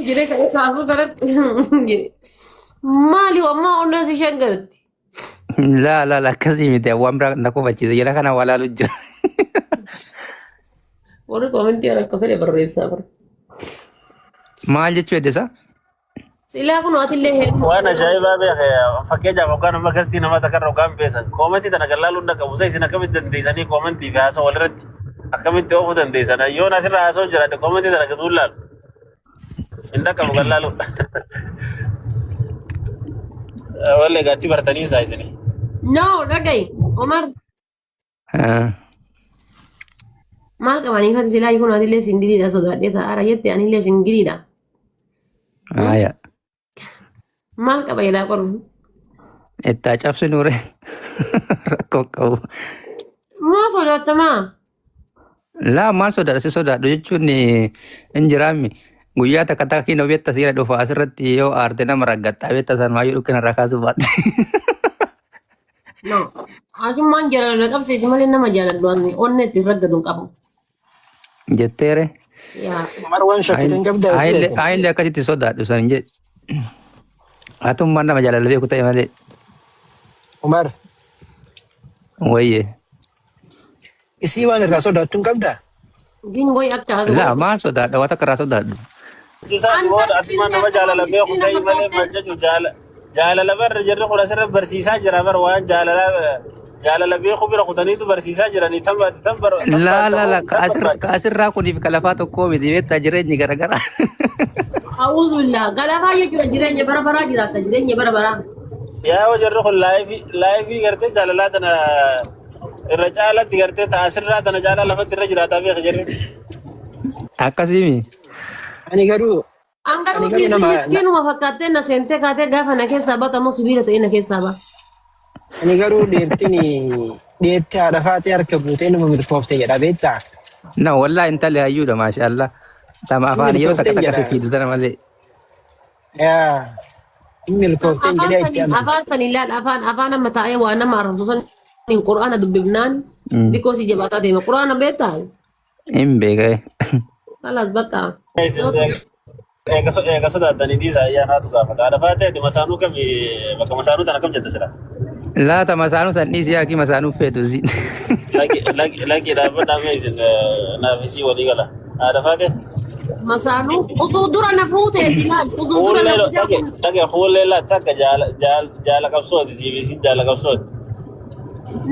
Jedhee kan kaasu kanatti jedhe. Maali ammaa onneen si shangarti. Laa laa laa akkasii miti waan biraa na kofachiise jala kana waa laalu jira. Warri koomentii akka fedhe barreessaa bara. Maal jechuu heddesaa? Silaa kun atillee heeruma. Waan ajaa'ibaa beeke fakkeenyaaf hoggaan amma gastii nama takka hoggaan beesan koomentii tana gallaaluu hin dhaqqabu isa isin akkamitti dandeessanii koomentii fi haasoo walirratti akkamitti oofuu dandeessan yoon asirra haasoo jiraadhe koomentii tana gad laalu hin dhaqqabu gallaaluu. Wallee gaatti bartanii isaa isinii. No dhaga'i Omar maal qabanii fati silaa kun atillee singiliidha sodaadhee taa'aara jette anillee singiliidha. Aya. Maal qaba jedhaa qormu. Ittaa cabsinuure rakkoo qabu. Maa sodaattamaa? Laa maal sodaadha si sodaadhu jechuun hin jiraammi. Guyyaa takka takka kinoo beekta siira dhufa asirratti yoo aarte nama raggatta beekta san maayyuu dhukkina irraa kaasuu baatte. No. Asummaan jaalala na qabsiisi malee nama jaaladhu ani onnee itti raggatu hin qabu. Jetteere. Yaa. Umar waan shakkitan qabdaa si jedhe. Ayillee akkasitti sodaadhu san hin jedhe. Atummaan nama jaalala beeku ta'e malee. Umar Wayyee. isii waan irraa sodaattu hin qabdaa? Gingooy akka Laa haasawaa. maal sodaadha waan takka irraa sodaadhu. Isaati An booda atumaan qalbiin nama akka jaalala beeku miskiina ta'e malee fakkaattee maal jechuun jaalala barra jirri kun asirra barsiisaa jira bar waan jaalala jaalala beeku bira kutaniitu barsiisaa jiranii tan tan tan Laa laa laa tan ka asirra barbaadu. ka asirraa kuniif ka lafaa tokkoo miti beektaa jireenyi garagara. A'uuzu billah galafaa jechuudha jireenya bara baraa jiraata jireenya bara baraa. Yaa jirri kun laayifii laayifii gartee jaalalaa tana irra caalatti gartee ta asirraa tana caalaa lafatti irra jiraataa beeka jirri. Akkasii Ani garuu An ani garuu garuu dhiirri nama na, miskiinuma fakkaattee na seentee kaatee gaafa na keessaa baatu ammoo sibiila ta'ee na keessaa ba'a. ani garuu dheertiin dheertii haadha faatee harka buutee nama milkoofte jedha beektaa? Na wallahi intalli hayyuudha maashaallah. Tama Hin afaan yeroo takka milkoofteen takka jedha. fiffiidu tana malee. Yaa hin milkoofteen Afaan jedhee itti saniin amana. afaan saniin laal afaan afaan amma taa'ee waa nama arrabsu saniin qur'aana dubbifnaan bikoo si jabaataa deema qur'aana beektaa? Hin beeka. Kalaas bakka. Eega sodaattanii dhiisa ayyaanaatu gaafata. Haadha faatee ati masaanuu kami bakka masaanuu tana kam jette sila? Laata masaanuu san dhiisi yaakii masaanuu feetu si. Laki dhaabbadhaa mee isin naaf isii walii gala. Haadha faatee. Masaanuu utuu dura na fuuteeti laal utuu dura na Fuullee fuutee dhage kun dhage fuullee laa takka jaala jaala jaala qabsooti siif isin jaala qabsooti.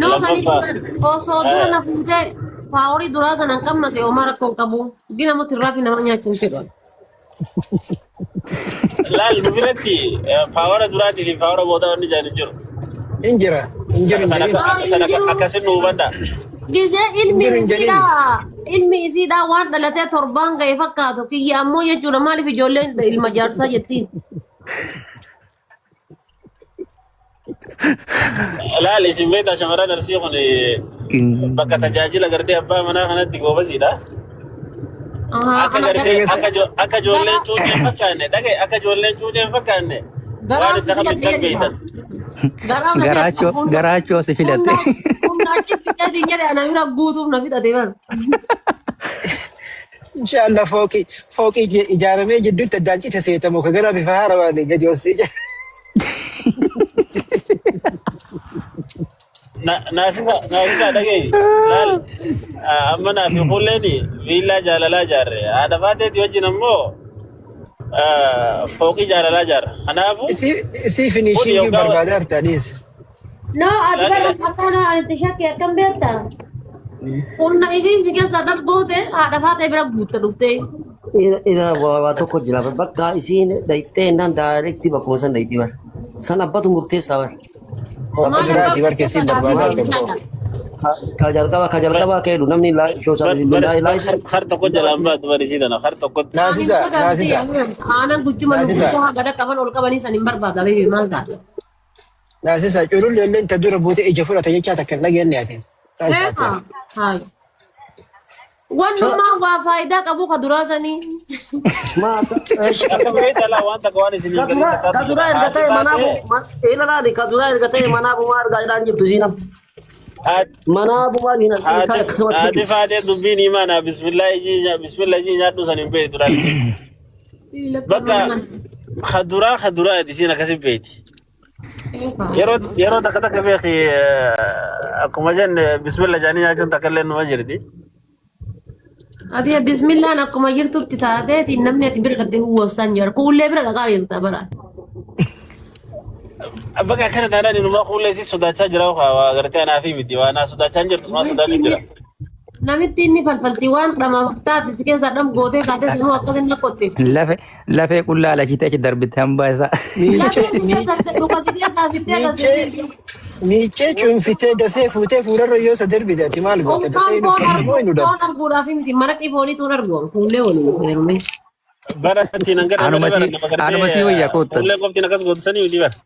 No saniif Lammaffaa osoo dura na fuutee paaworii duraa sana hin qabnase homaa rakkoo hin qabu. Gina muti irraa fi nama nyaachuu hin fedhu. Laal nu biratti paawara duraatii fi paawara boodaa wanni jedhan hin jiru. Hin jira hin jiru hin Sana jedhin. Haa hin sana jiru. akkasin nu hubadha. Gizee Hin ilmi jiru hin jedhin. isiidhaa ilmi isiidhaa waan dhalatee torbaan ga'e fakkaatu kiyya ammoo jechuudha maaliif ijoolleen ilma jaarsaa jettiin. Laal isin beektaa shamarran Arsii kun bakka tajaajila gartee abbaa manaa kanatti goobasiidha. Akka gartee akka ijoolleen cuucee hin fakkaanne dhagaye akka ijoolleen cuucee hin fakkaanne waan itti hafe hin beektan. Garaachoo garaachoo si filate. Humna achi fixeetiin jedhe ana bira guutuuf na fixate bara. Inshallah fooqii fooqii ijaaramee jidduutti addaan cite seetamu ka gara bifa haarawaan gadi ol sii Naasisa naasisa dhagaye laal amma naaf kulleen viillaa jaalalaa ijaarre haadha faateeti wajjin ammoo fooqii jaalalaa ijaarra. Kanaafuu Isii isii kun finishiingii yoggaa barbaadaa jirta adiis. No, ati bara akkana ani itti shakke akkam beektaa? Humna isiin si keessaa dhabgoote haadha faatee bira guutta dhuftee. Ira waa tokko jira bakka isiin dhayxee innaan daayirektii bakkuma san dhayxii bar. San abbatu murteessaa bar. Bakka Maal abbaa biraati barke isiin murteessaa barbaadaa gaaffii jirta. kennaadha. Ka jalqaba ka jalqaba kee jedhu namni shooshaa Har tokko jalaan baatu barisii tana har tokkotti. Ani Naasisa sodaa miti naasisa aanan guchuma nu naasisa guutuu gada qaban ol qabanii san hin barbaada beebi maal taate. naasisa culullee illee ta dura buute ija fudhata jechaa takka hin dhageenye atiin. Maal Eegaa taate? hayi. Wannummaan waa faayidaa qabu ka duraa sanii. Akka beektaa laa waan takka waan isin hin galin takkaatu jira. Kaduraa erga Haati ta'e manaa baatee ilaali kaduraa erga ta'e manaa bumaa argaa jedhaan jirtu isiin amma. Manaa bumaa hin argin haati akkasumatti haati faatee dubbiin imaanaa bismillah ijii bismillah ijii nyaadhu san hin beektu laal isin. Bakka kaduraa kaduraa isiin akkasi beekti. Yeroo yeroo takka takka beeki akkuma jenne bismillah jaanii nyaachuun takka illee numa jirti. Ati bismillaan akkuma jirtutti taateeti namni ati bira dhattee huwwassaan jira. Kuullee bira dhaqaa jirta bara. Bakka akkana taanaan inumaa kuullee si sodaachaa jira waa gartee anaa fi miti waa naa sodaachaa hin jirtu sumaa sodaachaa jira. Namitti inni falfalti waan dhamaaf taate si keessaa dham gootee kaatee sinuu akkas inni qotteef. Lafee lafee qullaa lachitee achi darbite hambaa isaa. Miiccee Lafee si keessaa dhuka si keessaa fittee miiccee akkasii. miiccee cuunfitee dasee fuutee fuularra yoo isa darbite ati maal goota dasee Humnaan hin foon uffanne argu moo hin foon udatte? arguudhaaf miti maraqii foonii tuun argu kuullee waliin heerume. Bara ittiin hanga Anuma malee bara si nama anuma si gartee wayya koottati. fuullee qoftiin akkas gootisanii miti bara.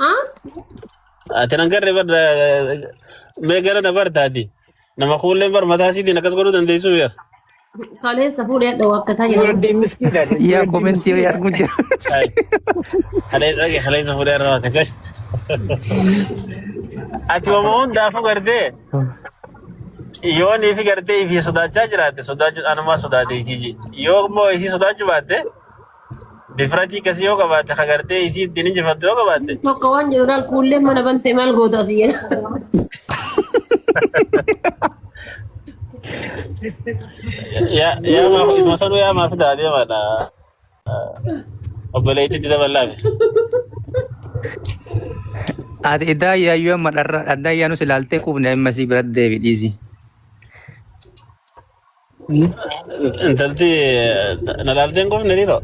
Ah? Ati hangarree bar mee gara na bartaati. Nama kuulleen bar mataa isiitiin akkas godhuu dandeessuu beera. Kaleessa fuudhee dhawaa akka taa'e. Nuraddiin miskiidha. Yaa Nuraddiin komentii wayya miskiidha. arguu jira. Halee dhage halee na fuudhee irraa akkasii. Ati wama hundaafuu gartee yoo niifi gartee ifii sodaachaa jiraatte sodaachuu anumaa sodaate isii ji. Yoo immoo isii sodaachuu baatte difratii akkasii yoo qabaatte ka gartee isii ittiin injifattu yoo qabaatte Tokko waan jedhu laal kuulleen mana bantee maal goota asii jedha. yaa yaa maaf isuma sanuu yaa maaf taatee deemaadha. Obboleettiitti dabalaafi. Ati idaa yaayyuu amma dharra addaa yaanus ilaaltee quufne amma sii biratti deebi dhiisi. Intalti na laaltee hin quufne dhiiroo.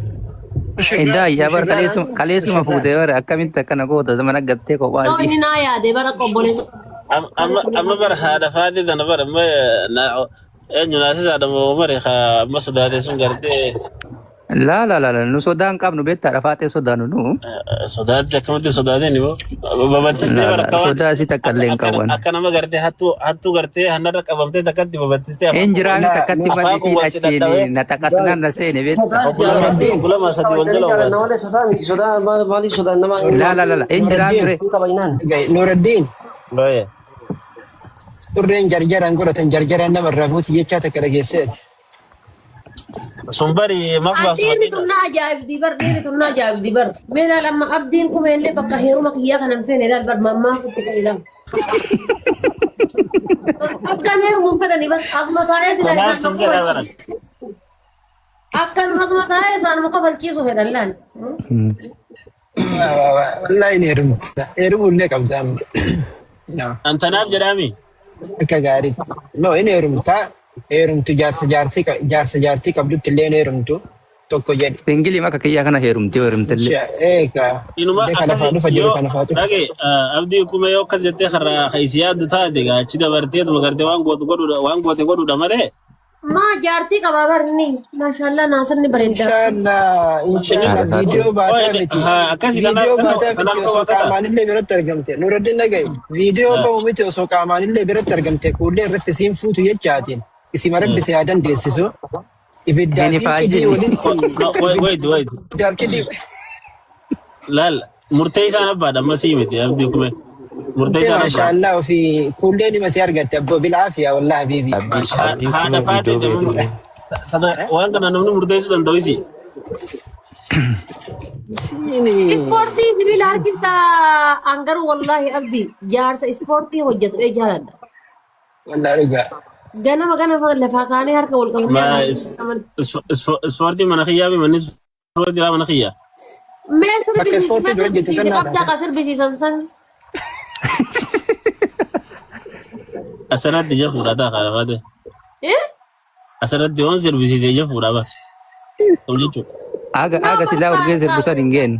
Idaa yaa bara Mushurraa kaleessuma kaleessuma fuutee bara akkamitti akkana goota mana gattee kophaa Yoo isii. inni naa yaade bara obboleessa. Amma amma bara haadha faadii tana bara amma na eenyu naasisaadha moo mari amma sodaate sun gartee Laa laa laa nu sodaan qabnu beektaa dhafaaxee sodaanu nu. sodaatti akkamitti sodaateen immoo babattistee Laa bara laa akka waan sodaa isii takka illee hin akka qaban. akka nama gartee hattuu hattuu gartee hannarra qabamtee takkatti babattistee afaan Hin jiraami Laa takkatti afaan malli isiin kun wal si achiin dhadhawee na taqasnaan na seene beektaa. obbo lama Nuraddiin obbo lama sadi wal jala Jaalanna obaate. malee sodaa miti sodaa maaliif sodaan nama Laa laa laa laa hin jiraami Nuraddiin ree. kabajnaan. Nuraddiin Baay'ee. Turreen jarjaraan godhatan jarjaraan namarraa buuti jechaa takka dhageesseeti. Sun bari maaf baasu Dhiirri tun na ajaa'ibdi bar dhiirri tun na ajaa'ibdi bar. Mee ilaal amma abdiin kuma illee bakka heeruma kiyyaa kana hin feene ilaal bar mammaa kutti kan ilaal. Akkan heerumuun fedhani bar asuma taa'ee silaa Kanaaf isaan sin jedha bara. kofalchiisu. Akkan asuma taa'ee isaanuma kofalchiisu fedhan laal. Wallaahi ni heerumta. Heerumuu illee qabda amma. No. Antanaaf jedhaami. Akka gaariitti. No, inni heerumta. Heerumtu jaarsa jaarsi jaarsa jaartii qabdutti illee ni heerumtu. Tokko jedhi. Singilii akka kiyyaa kana heerumtee heerumtellee. Eega. Inuma Illee kana faa akkasi dhufa jiru yoo kana faa dhufa. dhage abdii kuma yoo akkas jettee karraa ka isi yaaddu taate egaa achi dabartee tuma gartee waan gootu godhuudha waan goote godhuudha malee Maa jaartii qabaa barni. Maashaallah naasirni bareedda. Inshallah, inshallah viidiyoo baataa miti. Akkasii Viidiyoo kanaaf baataa miti kanaaf osoo wakata. qaamaanillee biratti argamte. Nuraddiin dhagaye. Viidiyoo bahu miti osoo qaamaanillee biratti argamte kuullee irratti siin fuutu jechaatiin. Isima rabbi si haa dandeessisu. Ibiddaa Hin fi cidii ifaajini. walitti Wait, wait. ibiddaa fi cidii Laal murtee isaan abbaadha amma sii miti abdii kume. Murtee Murtee isaan abbaadha. maashaallah ofii kuulleen ima si argatte abboo bilaafiya wallahi habiibi. Abdii abdii Haadha kumee faatee viidiyoo namni beektu. waan kana namni murteessuu danda'u isi. Siini. Ispoortii sibiila harkifta angaruu wallaahi abdi jaarsa ispoortii hojjetu ee jaaladha. Wallahi dhugaa. Ganama ganama lafaa kaanee harka wal qabannee aman. Ispoortii mana kiyyaa fi manni ispoortii mana kiyyaa. Mee Bakka sirbisiisi ispoortii mee dura hojjettu sirbisiisi san naa qabdaa taate. ka sirbisiisan san. Asirratti ija fuudhaa ta'a kaadha faatee. Eh? Asirratti yoon sirbisiise ija fuudhaa bara. Ta'u jechuudha. Aga Nama aga silaa urgee barbaada. sirbu san hin geenne.